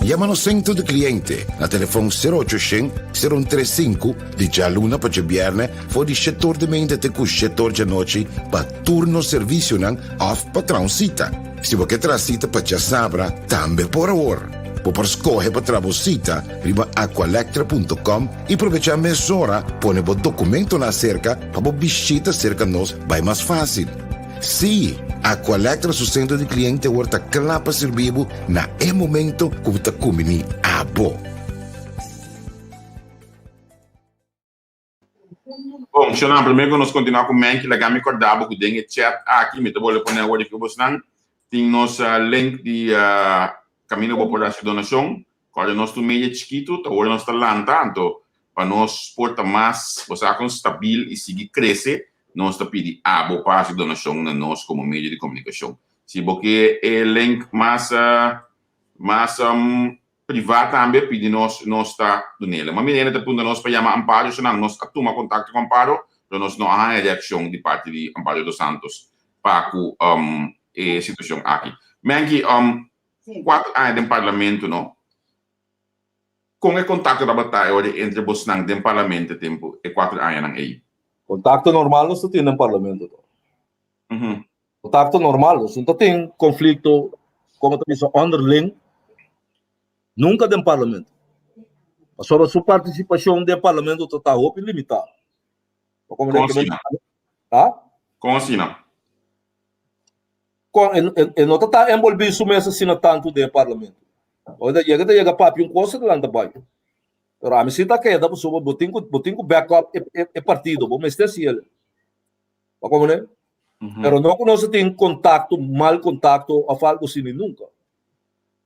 Yama nos sentro di kliente na telefon sero ocho shen, sero un tres sinku di djaluna pa djabièrnè for di shetor di meinta te ku shetor djanochi pa tur nos servisionan òf pa traha un sita. Si bo ke traha sita pa djasabra tambe por awor. Bo por skohe pa traha bo sita riba aqualectra punto com i probechá mesora pone bo dokumentonan aserka pa bo bishita serka nos bai mas fásil. Sí, Aqualectra su sentro di kliente awor ta kla pa sirbi bo na e momento ku bo ta kumbiní abo. Bon, Shonan, promé ku nos kontinuá ku Menki, laga mi kòrda bo ku den e chat aki, mi ta bolbe pone awor di ku bosnan, tin nos link di kaminda bo por hasi donashon. Kòrda nos tur media chikitu, ta ora nos ta lanta, anto pa nos por ta mas, bo sa kon, stabil i sigui krese, nos ta pidi abo pa hasi donashon na nos komo medio di komunikashon. Si bo ke e link mas mas privá tambe, pidi nos, nos ta dun'el. Ma Mirena ta punta nos pa yama Amparo, esnan nos a tuma kontakto ku Amparo, pero nos no a haña reakshon di parti di Amparo dos Santos pa ku e situashon aki. Menki, Cuatro aña den parlamento no. Con e contacto tabata e ora entre bosnan den parlamento e tempo e cuatro añanan ey? Contacto normal nos ta tin den parlamento to. Contacto normal, nos no ta tin conflicto como ta bisa onderling nunca den parlamento. Pasobra su participacion den parlamento ta ta hopi limita. Con asina? Ha? Con asina? Kon e, e no ta ta envolví su mes asina tantu den e parlamento. Ora ta yega ta yega papia un cosa ta lanta bai. Pero ami si ta keda pasobra bo tin ku bo tin ku back up e e e partido, bo mester hasi el. Bo komprende? Pero no ku nos a tin kontakto, mal kontakto òf algu asina nunka.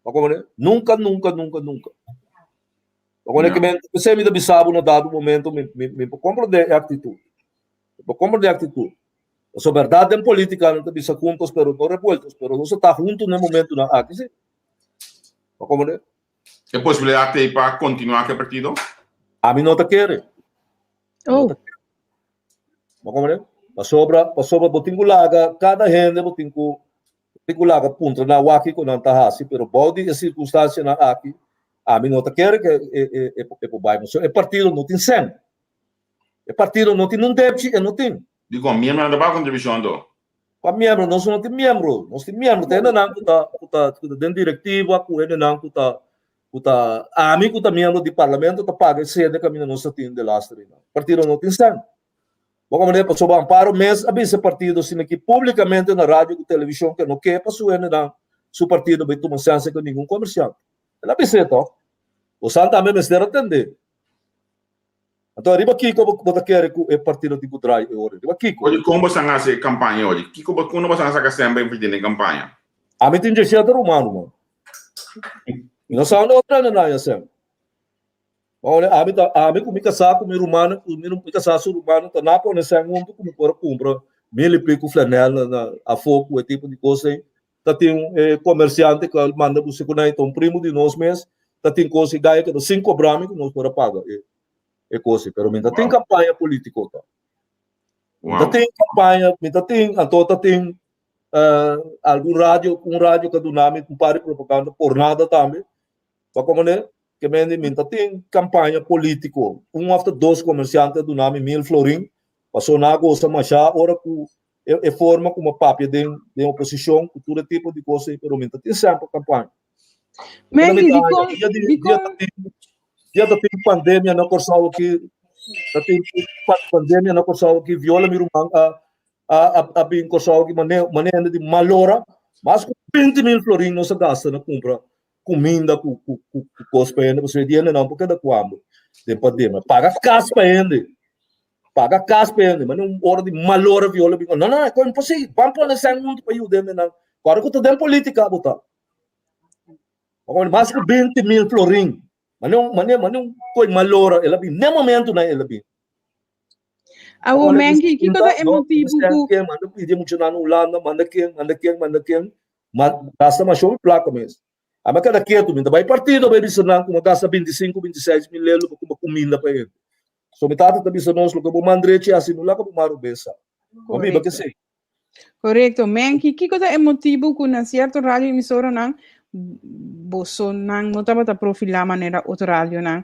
Bo komprende? Nunka, nunka, nunka, nunka. Bo komprende ke men p'esei mi ta bisa bo na dado momento mi mi mi por komprende e aktitut. Mi por komprende e aktitut. Pasobra berdad den politica nan ta bisa juntos pero no revueltos, pero nos a ta hunto na e momentonan aki si. Bo comprende? E posibilidad t'ey pa continua cu e partido? Ami no ta kere. Oh. Bo comprende? Pasobra, pasobra bo tin cu laga cada hende bo tin cu bo tin cu laga puntra nan wak kico nan ta haci, pero bou di e circunstancianan aki ami no ta kere cu e e e por bay. Pasobra e partido no tin cen. E partido no tin un depchi, e no tin. Dikon? Miembronan ta paga kontribushon anto? Kua miembro? Nos no tin miembro. Nos tin miembro. Ta hendenan ku ta ku ta ku ta den direktiva, ku hendenan ku ta ku ta ami ku ta miembro di parlamento ta paga e sede kaminda nos ta tin delaster einan. Partido no tin sèn. Bo komprende? Pasobra Amparo mes a bisa e partido asina aki públikamente na radio ku televishon ke no ke pa su hendenan su partido bai tuma sèn serka ningun komersiante. El a bis'é tòg. Bosan tambe mester a tendé. Anto riba kiko bo ta kere ku e partido tin ku drai e ora? Riba kiko? Oye, kon bosan hasi e kampaña oye? Kiko bo, kono bosan a saka sèn pa invertí den kampaña? Ami tin djeshete ruman, ruman. Mi no sa unda otro hende nan haña sèn. Pasobra ami ta, ami ku mi kasá ku mi rumannan, ku mi mi kasá su rumannan ta na pone sèn huntu ku mi por a kumpra mil i piku flanèl na na afó ku e tipo di kos ei. Ta tin un e komersiante ku a manda buska ku nan, ta un primu di nos mes, ta tin kos i gaya keda sin kobra mi ku nos por a paga e e kos ei. Pero mi ta tin kampaña polítiko ta. Mi ta tin kampaña, mi ta tin, anto ta tin algun radio, un radio ku a duna mi un par di propaganda por nada tambe. Pa komo Ke mende mi ta tin kampaña polítiko. Un òf ta dos komersiante a duna mi mil florin, paso nan a gosa mashá ora ku e forma ku mi a papia den den oposishon ku tur e tipo di kos ei, pero mi ta tin semper kampaña. Mendy, dikon, dikon? Dia ta tin pandemia na Kòrsou aki, ta tin pandemia na Kòrsou aki, Viola mi ruman a a a bin Kòrsou aki mane mane hende di malora, mas ku 20.000 florin nos a gasta na kumpra kuminda ku ku ku kos pa hende pasobra di hende nan por keda ku hamber den pandemia. Paga kas pa hende. Paga kas pa hende. Mane un ora di malora viola bin no no e kos imposibel. Ban pone sèn huntu pa yuda hendenan. Kòrda ku ta den politika bo ta. Mas ku 20.000 florin. Mane un mane mane un kos malora el a bin. Ne momentunan el a bin. Awo Menki, kiko ta e motibu ku Manda pidi muchanan na Hulanda, manda ken, manda ken, manda ken. Ma gasta masha hopi plaka mes. Ami a keda ketu, mi ta bai partido bai bisa nan ku mi a gasta 25, 26 mil lelo pa kumpra kuminda pa hende. So mi tata ta bisa nos, loke bo man drechi hasi no laga bo man robes sa. Bo biba Korekto. kesei. Korekto, Menki, kiko ta e motibu ku na sierto radio emisoranan bosonan no tabata profilá manera otro radionan?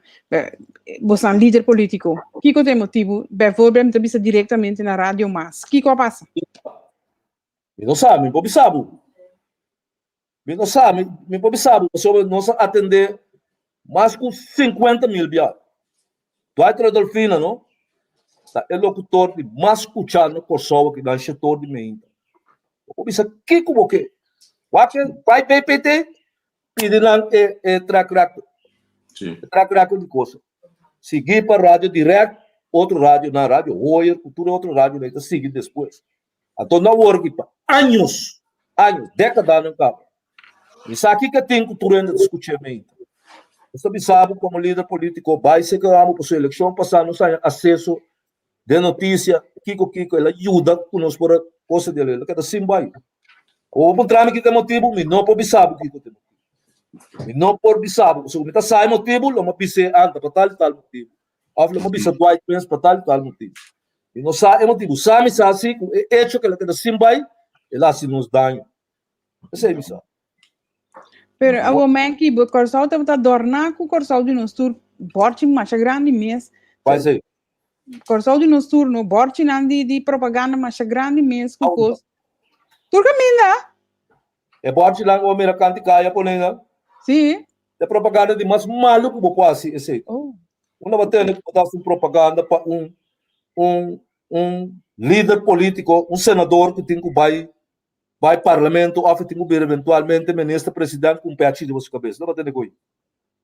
Bosonan lider polítiko. Kiko ta e motibu? Bijvoorbeeld, mi ta bisa direktamente na Radio Mas. Kiko a pasa? Mi no sa, mi por bisa bo. Mi no sa, mi, mi por bisa bo, pasobra nos a atendé mas ku 50 mil bia. Dwight Rodolfina, no? Ta e lokutor di mas skuchá na Kòrsou aki nan shetor di meinta. Bo por bisa kiko bo ke. Wak bai BPT, pidi nan e, e track record. Sí. E track record di kosa. Sigui pa Radio Direct, otro radio nan, Radio Hoyer, ku tur otro radio nan ta sigui despues. Anto no awor ki pa años, años, dékadanan kaba. Mi sa kiko tin ku tur hende ta skuch'é meinta. Nos ta bisa bo komo lider polítiko bai seka amo pasobra elekshon pasá nos haña aseso den notisia kiko kiko el a yuda ku nos por a kosa di el el a keda sin bai. Awor bo puntra mi kiko e motibu mi no por bisa bo kiko ta e motibu. Mi no por bisa bo pasobra mi ta sa e motibu lo mi a bis'é anta pa tal i tal motibu òf lo mi a bisa Dwight Prins pa tal i tal motibu. Mi no sa e motibu. Sa mi sa si ku e echo ku el a keda sin bai, el a hasi nos daño. Esei mi sa. Pero awor Menki, bo Kòrsou tabata dòrná ku Kòrsou di nos tur bòrchi masha grandi mes. Bai esei? Kòrsou di nos tur no, bòrchinan di di propaganda masha grandi mes ku kos. Tur kaminda. E bòrchinan ku bo mira kanti kaya pone nan. Sí. E propaganda di mas malu ku bo por hasi esei. Oh. Unda bo tende ku bo ta hasi un propaganda pa un un un lider polítiko, un senador ku tin ku bai bai parlamento òf e tin ku bira eventualmente minister president ku un pèchi riba su kabes. Unda bo tende ku ei?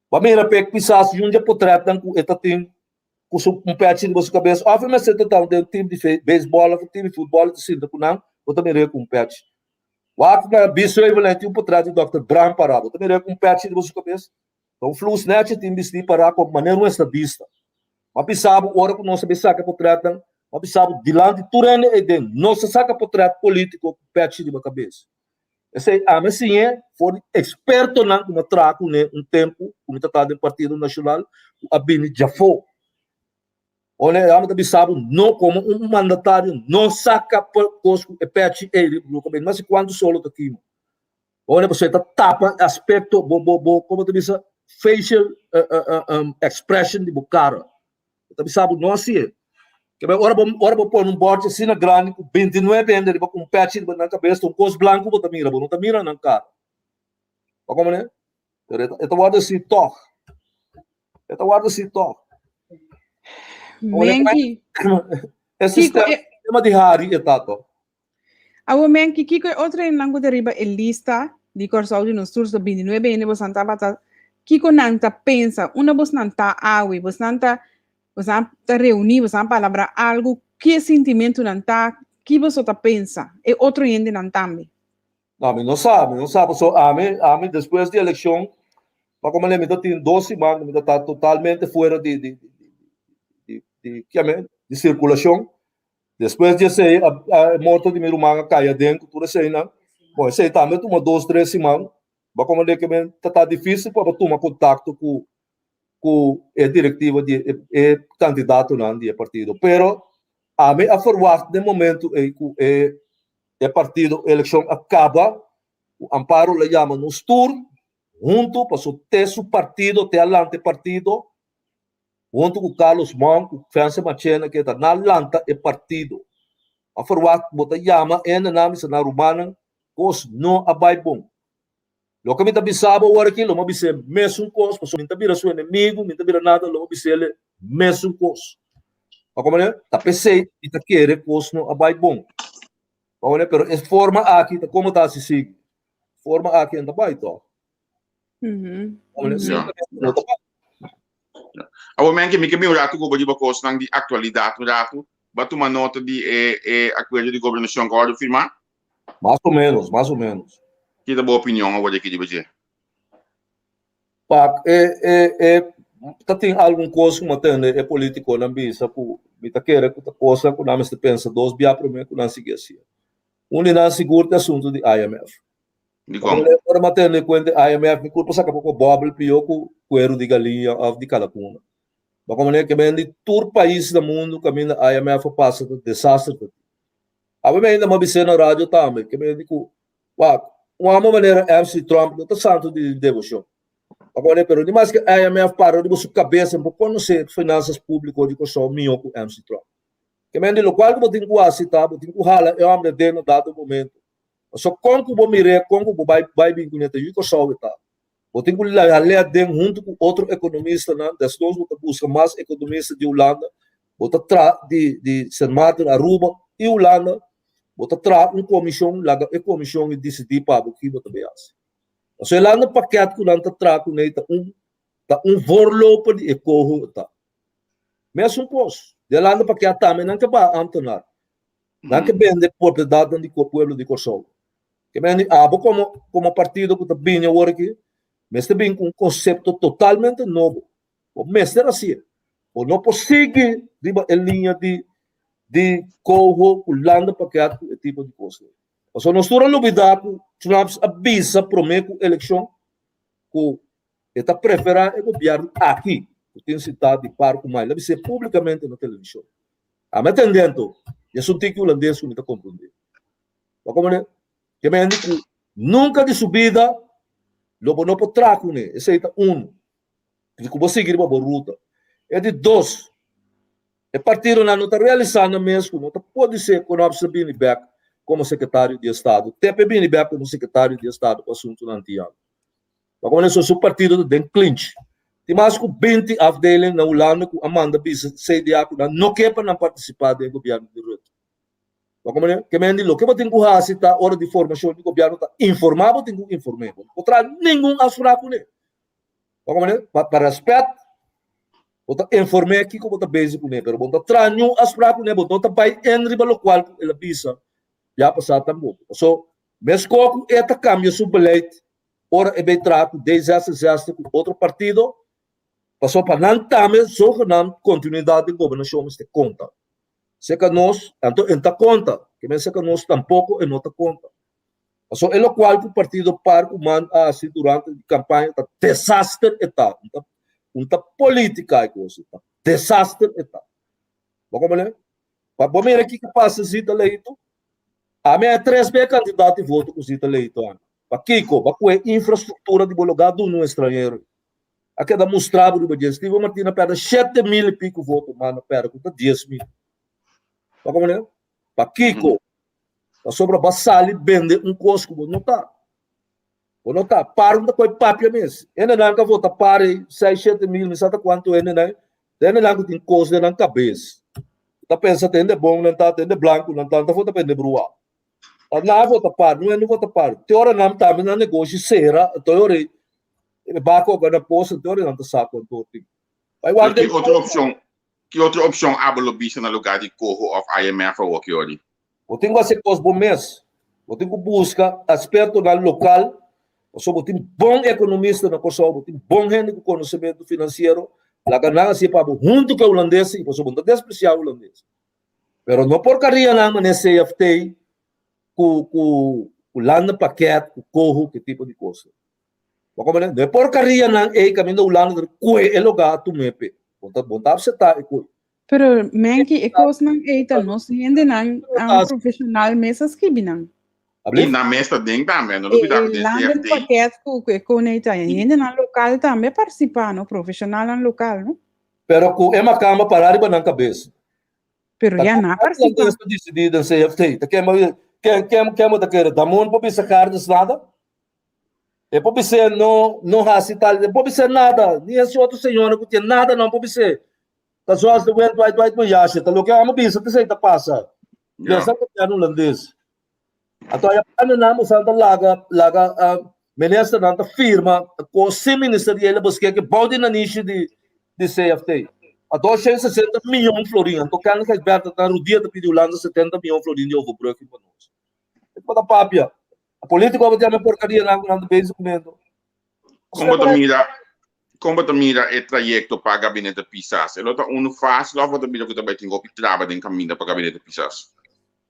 Bo a mira p'e kisas yun dje potrètnan ku e ta tin ku su un pèchi riba su kabes òf e mester ta ta den un tim di beisbòl òf un tim di futbòl e ta sinta ku nan, bo ta mir'é ku un pèchi. Wak na Biesheuvel tin un portret di Dòkter Bram pará. Bo ta mira ku un pèchi riba su kabes? Ta un flus nèchi tin bistí pará komo manera un estadista. M'a bisa bo ora ku nos a bin saka e portretnan, m'a bisa bo dilanti tur hende ei den, nos a saka portret polítiko ku pèchi riba kabes. Esei ami a siñ'é for di ekspertonan ku m'a traha kuné un tempu ku mi ta traha den Partido Nashonal ku a bini djafó. Ora e hòmber ta bisa bo no komo un mandatario no saka kos ku e pèchi ei riba bo kabes mas kuantu solo ta kima. Ora pasobra e ta tapa e aspekto bo bo bo komo ta bisa facial expression di bo kara. E ta bisa bo no hasi e. Kebé ora bo ora bo pone un bòrchi asina grandi ku bintinuebe hende riba ku un pèchi riba nan kabes ta un kos blanku bo ta mira bo no ta mira nan kara. Bo komprende? Pero e ta wòrdu hasi tòg. E ta warda si tòg. Menki. E sistema di hari e ta tòg. Awor Menki, kiko e otro hendenan ku ta riba e lista di Kòrsou di nos tur so 29 hende bosan tabata, kiko nan ta pensa? Unda bosnan ta awe? Bosnan ta bosnan ta reuní, bosnan palabrá algu? Ki e sintimentunan ta? Ki boso ta pensa? E otro hendenan tambe. No, mi no sa, mi no sa pasobra ami, ami despues di elekshon, pa como mi ta tin dos siman ku mi ta ta totalmente fuera di di di di kiamen di sirkulashon. Despues di esei a e morto di mi ruman a kai aden ku tur eseinan. Bon, esei tambe a tuma dos tres siman, pa como de ke mi ta ta difisil pa bo tuma kontakto ku ku e direktiva di e e kandidatonan di e partido. Pero ami a ferwagt den momento ei ku e E partido elekshon a kaba ku Amparo lo yama nos tur huntu paso te su partido te a lanta e partido huntu ku Carlos Monk ku Francis Marchena ke ta na lanta e partido. A ferwagt bo ta yama hendenan bisa nan rumannan kos no a bai bon. Loke mi ta bisa bo awor aki lo mi a bis'é mesun kos pasobra mi ta bira su enemigu mi ta bira nada lo mi a bis'é mesun kos. Pa komprende? Ta p'esei mi ta kere kos no a bai bon. Pa komprende? Pero e forma aki ta komo ta hasi sigui. Forma aki no ta bai tòg. Komprende? Ja. No ta bai. Awor men mi ke bin un ratu ku bo riba kosnan di aktualidat un ratu. Bo a tuma nota di e e akuerdo di gobernashon ku a wòrdu firmá? Mas o menos, mas o menos. Ki ta bo opinion awor di aki riba dje? Pak, e, e, e, ta tin algun kos ku mi a tende e politikonan bisa ku mi ta kere ku ta kosnan ku nan mester pensa dos bia promé ku nan sigui hasié. Un di nan sigur ta e asuntu di IMF. Dikon? Ora mi a tende kuenta di IMF mi kurpa saka poko bòbel pió ku kueru di galiña òf di kalakuna. Bo komo ke men di tur pais na mundu kaminda IMF a pasa ta desaster ta tin. Awe mi ainda m'a bis'é na radio tambe, ke mi di ku, wak, un amo manera MC Trump no ta santu di deboshon. Awor, pero ni maske IMF para riba su kabesa, bo konosé finansas públiko di Kòrsou mihó ku MC Trump. Ke men di lokual ku bo tin ku hasi ta, bo tin ku hala e hòmber den na dado momento. Pasobra kon ku bo mir'é, kon ku bo bai bai bin kuné ta yu Kòrsou e ta. Bo tin ku hal'é aden huntu ku otro ekonomistanan, desnos bo ta buska mas ekonomista di Hulanda, bo ta traha di di Sint Maarten, Aruba i Hulanda, bo ta traha un komishon, laga e komishon e disidí pa bo ki bo ta bai hasi. Pasobra e landa pakèt ku nan ta traha kuné ta un ta un voorloper di e koho ta. Mesun kos, di e landa pakèt tambe nan ke baha ámtenar. Nan ke bende propiedatnan di pueblo di Kòrsou. Ke men di abo komo komo partido ku ta bini awor aki mester bin ku un konsepto totalmente nobo. Bo mester hasié. Bo no por sigui riba e liña di di koho ku landa pakèt ku e tipo di kosnan. Pasobra nos tur a lubidá ku Trump a bisa promé ku elekshon ku e ta preferá e gobièrnu aki ku tin sintá di par ku mai. El a bis'é públikamente na televishon. Ami a tende anto, i esun tiki hulandes ku mi ta komprondé. Bo a komprondé? Ke mende ku nunka di su bida lo bo no por traha kuné. Esei ta unu. Di ku bo sigui riba bo ruta. E di dos, E partidonan no ta realisá nan mes ku no ta podi ser ku Knops ta bini bèk komo sekretario di estado, te pa e bini bèk komo sekretario di estado pa asuntunan antiano. Pa komo esun su partido ta den clinch. Tin mas ku binti afdeling na Hulanda ku a manda bisa CDA ku nan no ke pa nan partisipá den e gobièrnu di Rutte. Pa komo ke men di loke bo tin ku hasi ta ora di formashon di gobièrnu ta informá bo tin ku inform'é. Bo no por traha ningun afspraak kuné. Pa komo pa rèspèt Bo ta inform'é kiko bo ta bezig kuné, pero bo no ta traha niun afsprak kuné, bo no ta bai en riba lokual ku el a bisa ya pasá tampoco. Paso, meskos ku e ta kambia su beleid ora e bai traha ku D66 ku otro partido, paso pa nan tambe zogenaamd kontinuidat den gobernashon mester konta. Serka nos, anto e no ta konta, ke men serka nos tampoko e no ta konta. Pasobra e lokual ku partido par ku man a hasi durante di kampaña ta desaster e ta. Un ta un ta politika e kos ta desaster e ta. Bo komprende? Pa bo mira kiko pasa Zita Leito. Ami a tres be kandidat di voto ku Zita Leito ami. Pakiko? Pa ku e infrastruktura di bo lugá duna un estranhero. A keda mustra bo riba dje. Steven Martina pèrdè 7000 i piko voto, man a pèrdè ku ta 10000. Bo komprende? Pakiko? Pasobra bo a sali bende un kos ku bo no ta. Bo no ta. Par un ta koi papia mes. Hendenan ka vota par ei, seis, shete mil, mi sa ta kuantu hendenan. Ta hendenan ku tin kos den nan kabes. Ta pensa ta hende bon nan ta, ta hende blanku nan ta, nan ta vota pa hende bruá. Ta nan a vota par, no hende vota par. Te ora nan tambe nan negoshi sera, anto e ora ei e bako a gana pos, anto e ora ei nan ta sa kuantu tin. Bai wak den. Ki otro opshon Ki otro opshon abo lo bisa na lugá di Coho òf IMF awor ki ori? Bo tin ku hasi kos bo mes. Bo tin ku buska ekspertonan lokal, pasobra bo tin bon ekonomista na Kòrsou, bo tin bon hende ku konosementu finansiero, laga nan hasi pa bo huntu ku e hulandes, i pasobra bo no ta despresiá hulandes. Pero no por karia nan manera CFT ku ku landenpakket, ku Coho, ku e tipo di kos. Bo comprende? No e porcarianan ei caminda Hulanda ta coe e loga tum'é p'e. Bo ta bo ta acepta e coe. Pero Menki, e cosnan ei ta nos hendenan profesional mes a skibi nan. I nan mes ta den tambe, no lubida ku E den landen CFT. pakket ku ku e kone ei ta hendenan lokal tambe a participa no, profesionalnan lokal no. Pero ku e makamba para riba nan kabes. Pero Ta ya kon nan a nan participa. ta disidí den CFT? Ta ken bo ken ken ken bo ta kere? Damon por bisa Cardes nada? E por bis'é no no hasi tal, e por bis'é nada, ni ese otro señora ku tin nada no por bis'é. Ta zoals de wind waait waait mijn jasje, ta loke amo bisa ta esei ta pasa. Ja. Mester gobierno hulandes. Anto aya panda nan bosan ta laga laga uh, ministernan ta firma kos sin ministeriële beschikking bou di nanishi di di CFT. A 260 miljoen florin. Anto Kenneth Gijsbertha ta rudia ta pidi Hulanda 70 miljoen florin di overbrugging pa nos. E ta papia. A político abo tin e porcaria nan ku nan ta bezig kuné anto. Kon bo ta mira kon bo ta mira e trayekto pa Gabinete Pisas? E lo ta unu fásil òf bo ta mira ku ta bai tin hopi traba den kaminda pa Gabinete Pisas?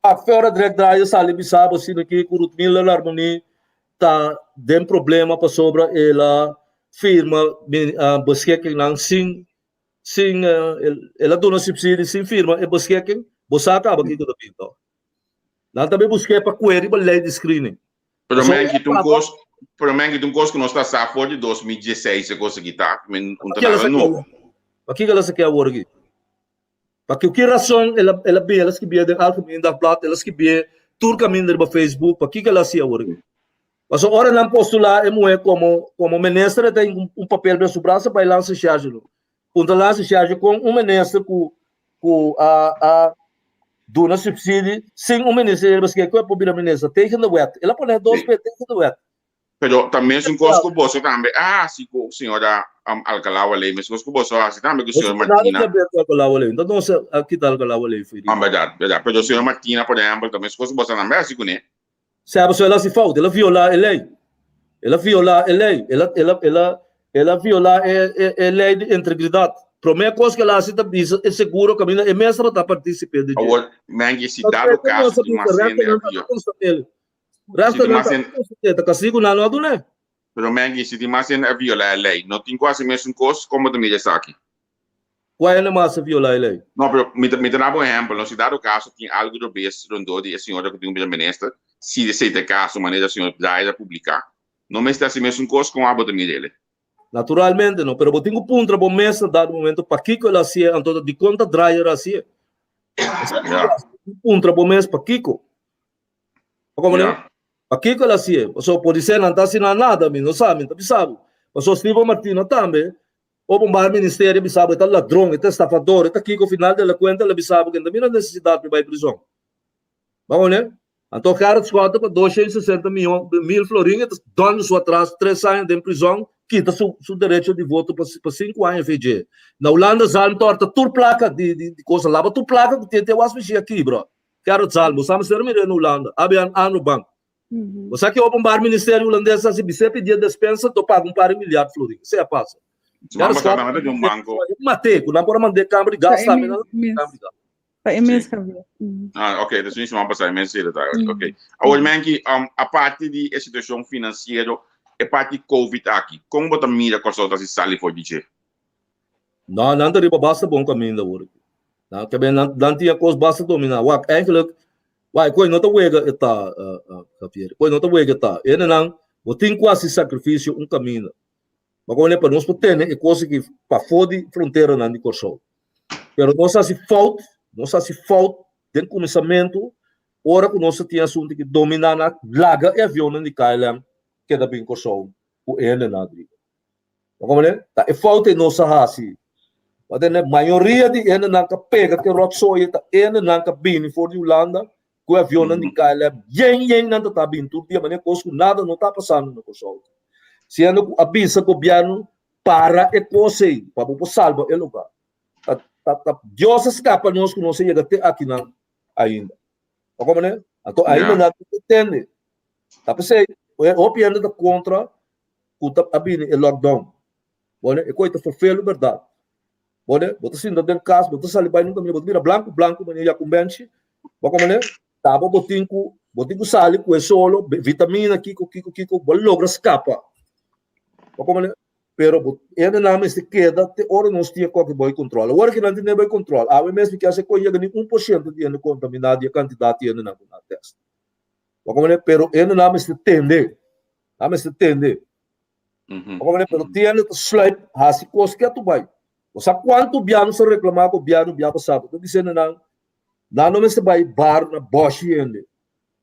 A Fera Drek Draaier sali bisa bo asina aki ku Ruthmila Larmonie ta den problema pasobra el a firma beschikkingnan sin sin el a duna subsidie sin firma e beschikking. Bo sa kaba kiko ta pinta. Nan ta bay busk'é pa kue riba lei di screening. Pero men ki un kos, pero men ki un kos ku nos ta sa for di 2016 e kos aki ta, men un ta nada nobo. Pakiko el a saké awor aki? Pa ki ki rason el a el a bin el a skibié den Algemeen Dagblad, el a skibié tur kaminda riba Facebook, pakiko el a hasi awor aki? Pasobra ora nan postulá e muhé komo komo minister e ta hin un papel den su brasa pa e lansa sharge lo. Punta lansa sharge kon un minister ku ku a a duna subsidie sin un ministerio paske ku e por bira minister tegen de wet. El a pone dos be tegen de wet. Pero ta mesun kos ku boso tambe a hasi ku señora Alcalá Waley, meskos ku boso a hasi tambe ku señor Martina. Nada ke ber ku Alcalá Waley. No nos a kita Alcalá Waley for di. Ah, bèrdat, bèrdat. Pero señor Martina, por ehèmpel, ta meskos ku boso tambe a hasi kuné. Sea pasobra el a hasi fout, el a violá e lei. El a violá e lei. El a, el a, el a, el a violá e, e, e lei di integridat. Promé kos ku el a hasi ta bisa e seguro kaminda e mes tabata partísipe di dje. Awor, Mengi, si dado kaso di mas hende a violá. Resta nan ta ta kastigu nan no a dun'é. Pero Mengi, si tin mas hende a violá e lei, no tin ku hasi mesun kos? Kon bo ta mira esaki? Kua hende mas a violá e lei? No, pero mi ta mi ta daba un ehèmpel, no? Si dado kaso tin algu robes rondó di e señora ku tin ku bira minister, si esei ta e kaso manera señor Draaier a publiká, no mester hasi mesun kos? Kon abo ta mira el'e? Naturalmente no, pero bo tin ku puntra bo mes na dado momento pakiko el a hasié, anto dikon ta Draaier a hasié? Ya. Puntra bo mes pakiko. Como yeah. Pakiko el hasié? Pasobra podisé nan ta hasi nan nada, mi no sa, mi ta bisa bo. Pasobra Steven Martino tambe, Openbaar Ministerio a bisa bo e ta ladron, e ta estafador, e ta kiko, final de la cuenta el a bisa bo ke no ta mira nesesidat pa e bai prison. Bo a komprende? Anto Gerrit Schotte pa 260 mion, mil florin e ta dònder su atras tres aña den prison, kita su su derecho di voto pa pa sinku aña VJ. Na Hulanda Zalm tòrta tur plaka di di di cosa, laba tur plaka ku tin te wasmachine a kibra. Gerrit Zalm, bo sa mester mira na Hulanda, ABN AMRO Bank. Bo sa ki Openbaar Ministerio Hulandes a hasi bis'é pidié despensa to paga un par di milyard florin. Esei a pasa. Siman pasá nan a di un banko. Mat'é, ku nan por a mand'é kamber di gas tambe, nan a mand'é kamber di gas. Pa e mes Javier. Ah, ok, dus ni siman pasá e mes sila ta. Ok. Awor Menki, aparte di e situashon finansiero, e parti Covid aki, kon bo ta mira Kòrsou ta hasi sali for di dje? No, nan ta riba basta bon kaminda awor aki. Nan ta ben, nan tin e kos basta dominá. Wak, eigenlijk, wak, e kos no ta wega e ta, Javier. E kos no ta wega e ta. Hendenan, bo tin ku hasi sakrifisio un kaminda. Bo kono pa nos por tene e kos aki pafó di fronteranan di Kòrsou. Pero nos hasi fout, nos hasi fout den kuminsamentu ora ku nos a tin asuntu ki dominá nan laga e avionnan di KLM keda bin Kòrsou ku e hendenan adriba. Bo komprende? Ta e fout ei nos a hasi. Bo tende? Mayoria di hendenan ka pega ku e rotzooi ta hendenan ka bini for di Hulanda ku e avionnan di KLM. Yen yen nan ta ta bini tur dia manera kos ku nada no ta pasando na Kòrsou. Siendo ku a bisa gobièrnu para e kos ei pa bo por salba e lugar. Ta ta ta Dios a skapa nos ku nos a yega te akinan ainda. Bo komprende? Anto ainda nan ta tende. Ta p'esei hopi hende ta kontra ku ta a bini e lockdown. Bone, e koi ta ferfelu bèrdat. Bone, bo ta sinta den kas, bo ta sali bai nunka mira, bo ta bira blanku blanku manera yakumbenchi. Bo komprende? Taba bo tin ku, bo tin ku sali ku e solo, vitamina, kiko, kiko, kiko, bo a logra skapa. Bo komprende? Pero bo hendenan mester keda te ora nos tin e koki boi kontrol. Awor ki nan tin e boi kontrol, awe mes mi kier sa ku a yega ni un por siento di hende kontaminá di e kantidat di hendenan ku nan a tèst. Bo komprende? Pero hendenan mester tende. Nan mester tende. Bo komprende? Pero tin hende ta sluip hasi kos ketu bai. Bo sa kuantu bia nos a reklamá gobièrnu bia pasá. Bo ta bisa hendenan, nan no mester bai bar na bòshi hende.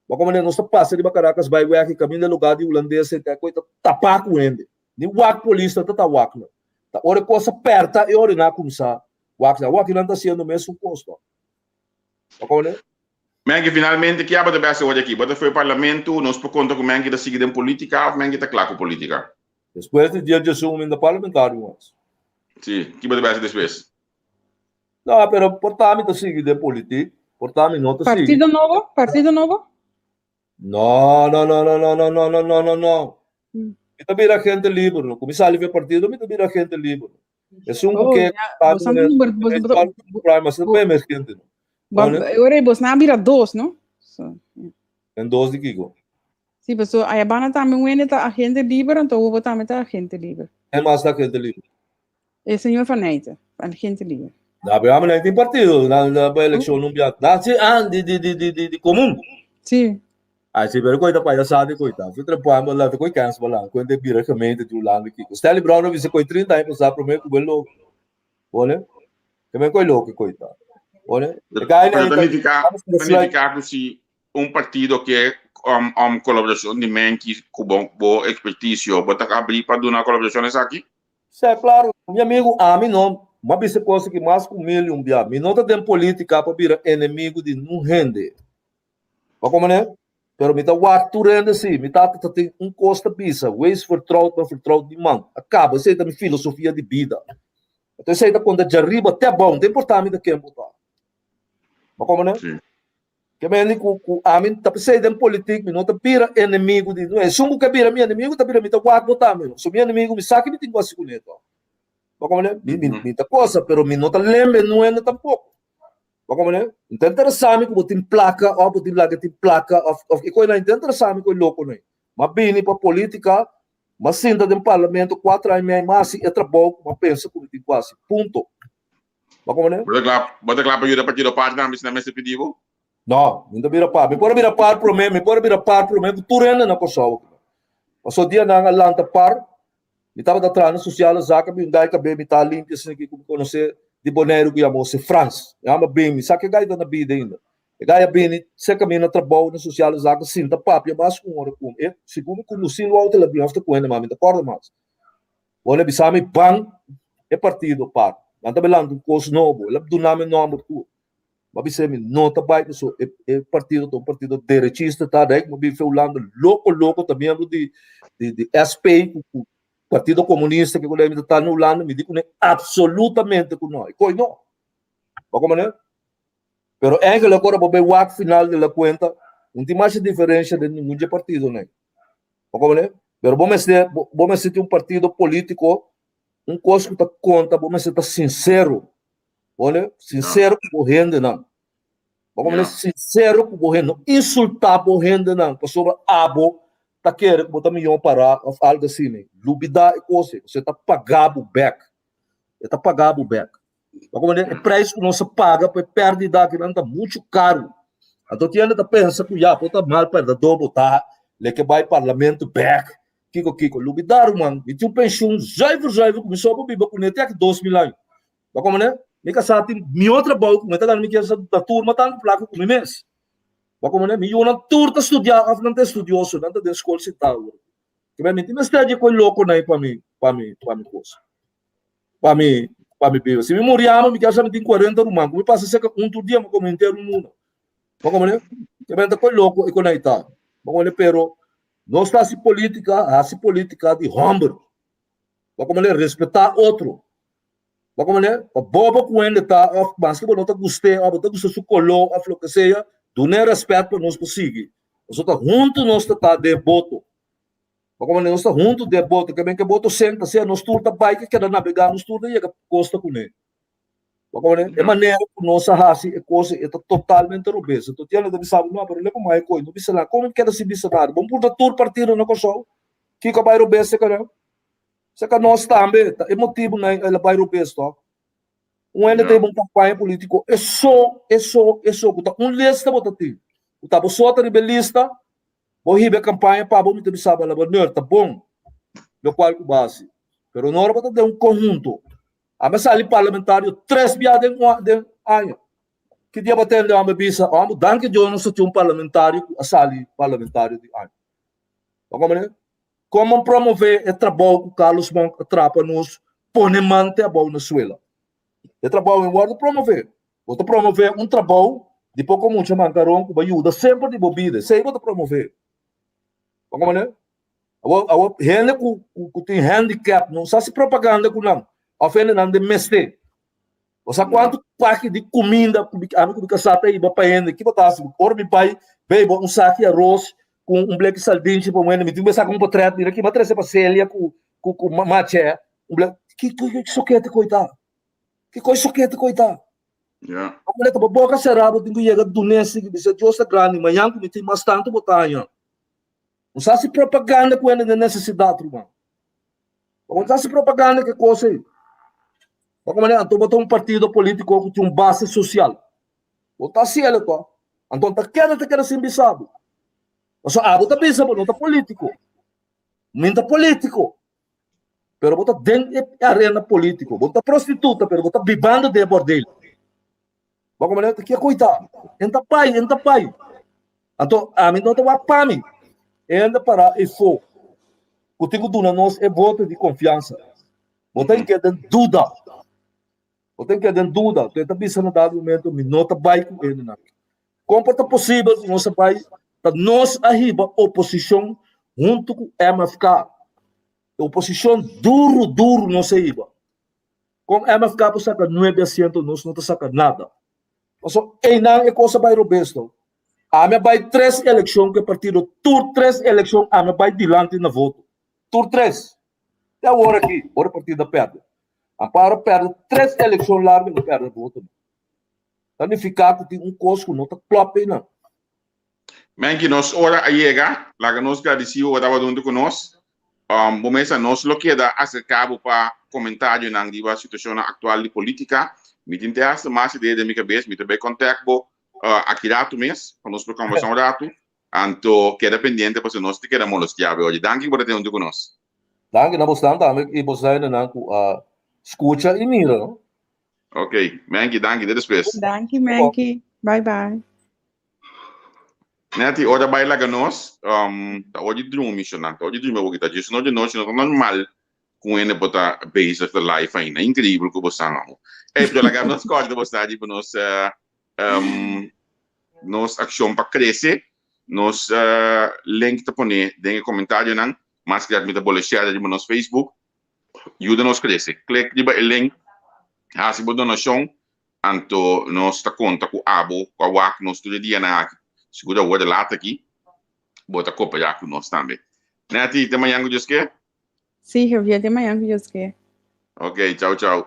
Bo komprende? Nos ta pasa riba Caracas bai wèg i kaminda lugá di hulandes ei ta koi ta tapá ku hende. Ni wak polis no ta ta wak nan. Ta ora e kos a pèrta e ora nan a kuminsá wak nan. Awor aki nan ta hasiendo mesun kos no. Bo komprende? Menke, finalmente, ki abo ta bèstia wòrdu aki? Bo ta for e parlamento? Nos por konta ku Menke ta sigui den polítika òf Menke ta kla ku polítika? Despues di dia djesun mi ta parlamentario mas. Sí, ki bo ta bèstia despues? No, pero por ta mi ta sigui den politik, por ta mi no ta sigui. Partido nobo? Partido nobo? No, no, no, no, no, no, no, no, no, no, no. Mi ta bira agente liber, no. Ku mi sali for e partido, mi ta bira agente liber. Esun ku Oh, ke ya, bo sa number, bo, bo, prime, asina pa emergente, no. Ba, ora bos na bira dos, no? So, yeah. En dos di kiko? Sí, paso Ayabana tambe un hende ta agente liber, anto Hugo tambe ta agente liber. En mas ta agente liber. E señor Van Nijten, agente liber. Na, pero ame tin partido, na, na pa eleccion un bia. Na, si, ah, di, di, di, di, di, di común. Sí. Ai, sí, pero koita payasada e koita. Fui trapoan bo lanta koi kens bo lanta. Koita bira gemeente di Hulanda kiko. Stanley Brown a bisa koi 30 aña pasá promé ku bo loke. Bone? Ke men koi loke koita. Bone? E gai Pero na ta ta nifiká, vamos ta besluit. nifiká ku si un partido ke um, um kolaborashon di Menki ku bo, bo ekspertisio, bo ta abrí pa duna kolaborashon esaki? Sè, klaro, mi amigu, ami no, m'a bisa kos aki mas ku mil i un bia. Mi no ta den polítika pa bira enemigu di nun hende. Bo komprendé? Pero mi ta wak tur hende si. Mi tata ta tin un kos ta bisa, Wees vertrouwd maar vertrouwd niemand. A kaba, esei ta mi filosofia di bida. Anto esei ta konta djariba te abou, no ta importá mi ta ken bo ta. Bo komprendé? Sí. Ke mende ku ku ami ta p'esei den politik mi no ta bira enemigu di no. Esun ku ke bira mi enemigu ta bira mi ta wak bo tambe no. So mi enemigu mi sa ke mi tin ku hasi kuné to. Bo komprende? Mi mi mi ta kosa pero mi no ta lembe nuende tampoko. Bo komprende? No ta interesá mi ku bo tin plaka òf bo tin laga tin plaka òf òf e koinan. No ta interesá mi ku e lokonan. M'a bini pa politika, m'a sinta den parlamento kuater aña i mei, m'a hasi e trabou ku m'a pensa ku mi tin ku hasi. Punto. Bo komprende? Bo ta kla, bo ta kla pa yuda partido par tambe si nan mester pidi bo? No, mi no ta bira par. Mi por a bira par promé, mi por a bira par promé ku tur hende na Kòrsou. Pasobra dia nan a lanta par, mi tabata traha na Sociale Zaken, mi un gai kab'é mi ta limpia asina aki ku mi konosé di Boneiru ku yama José Frans. Mi hamba bini, mi sa ku e gai ta na bida ainda. E gai a bini serka mi na trabou na Sociale Zaken sinta papia mas ku un ora ku mi. E segun mi kondusí un outo el a bin òf ta ku hende mas, mi ta kòrda mas. Bo a bisa mi ban e partido par. Nan ta belanta un kos nobo. El a duna mi nòmber tur. Mi a bisa mi no ta bai paso e e partido ta un partido derechista ta dai ku mi a bin fe Hulanda loko loko ta miembro di di di SP ku ku partido komunista ke ku mi ta ta na Hulanda mi di kuné absolutamente ku no. E koi no. Bo komprende? Pero eigenlijk ora bo bai wak final di la kuenta no tin masha diferensha den ningun dje partidonan. Bo komprende? Pero bo mester, bo mester tin un partido polítiko, un kos ku ta konta, bo mester ta sinsero. Bo komprende? Sinsero ku bo hendenan. Bo komprende? Sinsero ku bo hende. No insultá bo hendenan pasobra abo ta kere ku bo ta mihó pará òf algu asina. Lubidá e kos ei. Pasobra e ta pagá bo bèk. E ta pagá bo bèk. Bo komprende? E prijs ku nos a paga pa e pèrdida akinan ta muchu karu. Anto tin hende ta pensa ku ya, bo ta mal pèrdadó, bo ta leke bai parlamento bèk, kiko kiko. Lubidá ruman, mi tin un penshun zuiver zuiver ku mi so por biba kuné te aki 2000 aña. Bo komprende? Mi kasá tin mihó trabou ku mi ta gana, mi kier sa ta tur mas tantu plaka ku mi mes. Bo komprende? Mi yunan tur ta studiá òf nan ta estudioso, nan ta den skol sintá awor. Mi tin mester dje ku e lokonan ei pa mi, pa mi, pa mi kos. Pa mi, pa mi biba. Si mi muri amo, mi kier sa mi tin 40 ruman. Ku mi pasa seka un tur dia, mi come henter un luna. Bo komprende? Te benta koi loko e konai ta. Bo komprende? Pero nos ta hasi politika, hasi politika di homber. Bo komprende? Respetá otro. Bo komprende? Pa bobo ku hende ta, òf maske bo no ta gust'é, òf bo ta gusta su koló, òf loke sea, dun'é rèspèt pa nos por sigui. Pasobra ta huntu nos ta ta den boto. Pa como nos ta huntu den boto, ke men ke boto senta sea nos tur ta bai ke keda nabegá, nos tur ta yega kosta kuné. Pa como e manera ku nos a hasi e kos ei e ta totalmente robes. Anto tin hende ta bisa bo, no, pero leko mai e koi, no bisa nada. Kon keda sin bisa nada? Bo puntra tur partido na Kòrsou kiko a bai robes seka nan? Seka nos tambe ta e motibunan el a bai robes tòg. Un hende ta hiba un kampaña polítiko e so, e so, e so ku ta un lista bo ta tin. Ku ta bo so ta riba e lista, Bo hiba e kampaña pa bo, mi ta bisa bo, alaba neur, ta bon lokual ku bo hasi. Pero no ora bo ta den un konhunto. Ami a sali parlamentario tres bia den un den aña. Ki dia bo tende homber bisa, homber, danki Dios nos ta tin un parlamentario ku a sali parlamentario di aña. Bo komprende? Kon bo promove e trabou ku Carlos Monk a traha pa nos pone man te abou na suela? E trabou e wòrdu promové. Bo ta promové un trabou di poko mucha mankaron ku bo yuda semper di bo bida. Esei bo ta promové. Bo komprende? Awor, awor hende ku ku tin handicap no sa hasi propaganda ku nan òf hendenan den mester. Bo sa kuantu paki di kuminda ku mi ami ku mi kasá ta hiba pa hende? Ki bo ta hasi? Ora mi bai bei bo un saki aros ku un bleki saldinchi pa un hende, mi tin ku bai saka un potrèt mira ki mi a trese pa Celia ku ku ku Mache. Un bleki, ki ki sokete ku ei ta? Ki kos sokete ku ei ta? Ja. Ora ta bo boka será, bo tin ku yega dun'é si bisa Dios ta grandi, mañan ku mi tin mas tantu bo ta haña. No sa hasi propaganda ku hende den nesesidat, ruman. Bo no ta hasi propaganda ku e kos ei. Bo manera anto bo ta un partido polítiko ku tin un base sosial. Bo ta hasi el to. Anto ta keda ta keda sin bisa bo. Pasobra abo ta bisa bo no ta polítiko. Mi ta polítiko. Pero bo ta den e arena polítiko. Bo ta prostituta, pero bo ta bibando den e bordel. Bo komprende? Ta kia koita. En ta bai, en ta bai. Anto ami no ta wak pa mi. Hende para efo ku tin ku duna nos e voto di konfiansa. Bo ta keda den duda. Bo ta keda den duda. Te ta bisa na dado momento mi no ta bai ku hendenan. Kon por ta posibel ku nos a bai ta nos a hiba oposishon huntu ku MFK. Oposishon duru duru nos a hiba. Kon MFK por saka nuebe asiento nos no ta saka nada. Paso einan e kos a bai robes no. Ami a bai tres elekshon ku e partido tur tres elekshon ami a bai dilanti na voto. Tur tres. Te awor aki ora e partido a pèrdè. Amparo a pèrdè tres elekshon largu el a pèrdè voto. Ta nifiká ku tin un kos ku no ta klòp einan. Menki, nos ora a yega. Laga nos gradisí bo pa tabata huntu ku nos. Bo mesa nos lo keda aserká bo pa komentarionan riba situashonnan aktual di polítika. Mi tin te hasta mas idea den mi kabes. Mi ta bai kòntèkt bo aki ratu mes pa nos por kòmbersá un ratu. Anto keda pendiente pasobra nos ta keda molostiá bo. Oye, danki ku bo ta tin huntu ku nos. Danki na bosnan tambe i bosnan hendenan ku a skucha i mira, no? Ok, Menki, danki. Te despues. Danki, Menki. Bye bye. Netty, ora bai laga nos, um, ta ora di drumi, shonan, ta ora di drumi awor ta djes nochi nochi, no ta normal ku hende por ta bezig ta live ainda. Increíble ku bo san amo. Ey, pero laga nos kòrda bo sa riba nos, uh, um, nos akshon pa krese. Nos uh, link ta pone den e komentarionan. Mas ku mi ta bole share riba nos Facebook. Yuda nos krese. Klik riba e link, hasi bo donashon. Anto nos ta konta ku abo ku a wak nos tur e dianan aki. Sigur awor de laat aki bo ta koperá ku nos tambe. Netty, te mañan ku Dios ke? Sí, Javier, te mañan ku Dios ke. Ok, chau chau.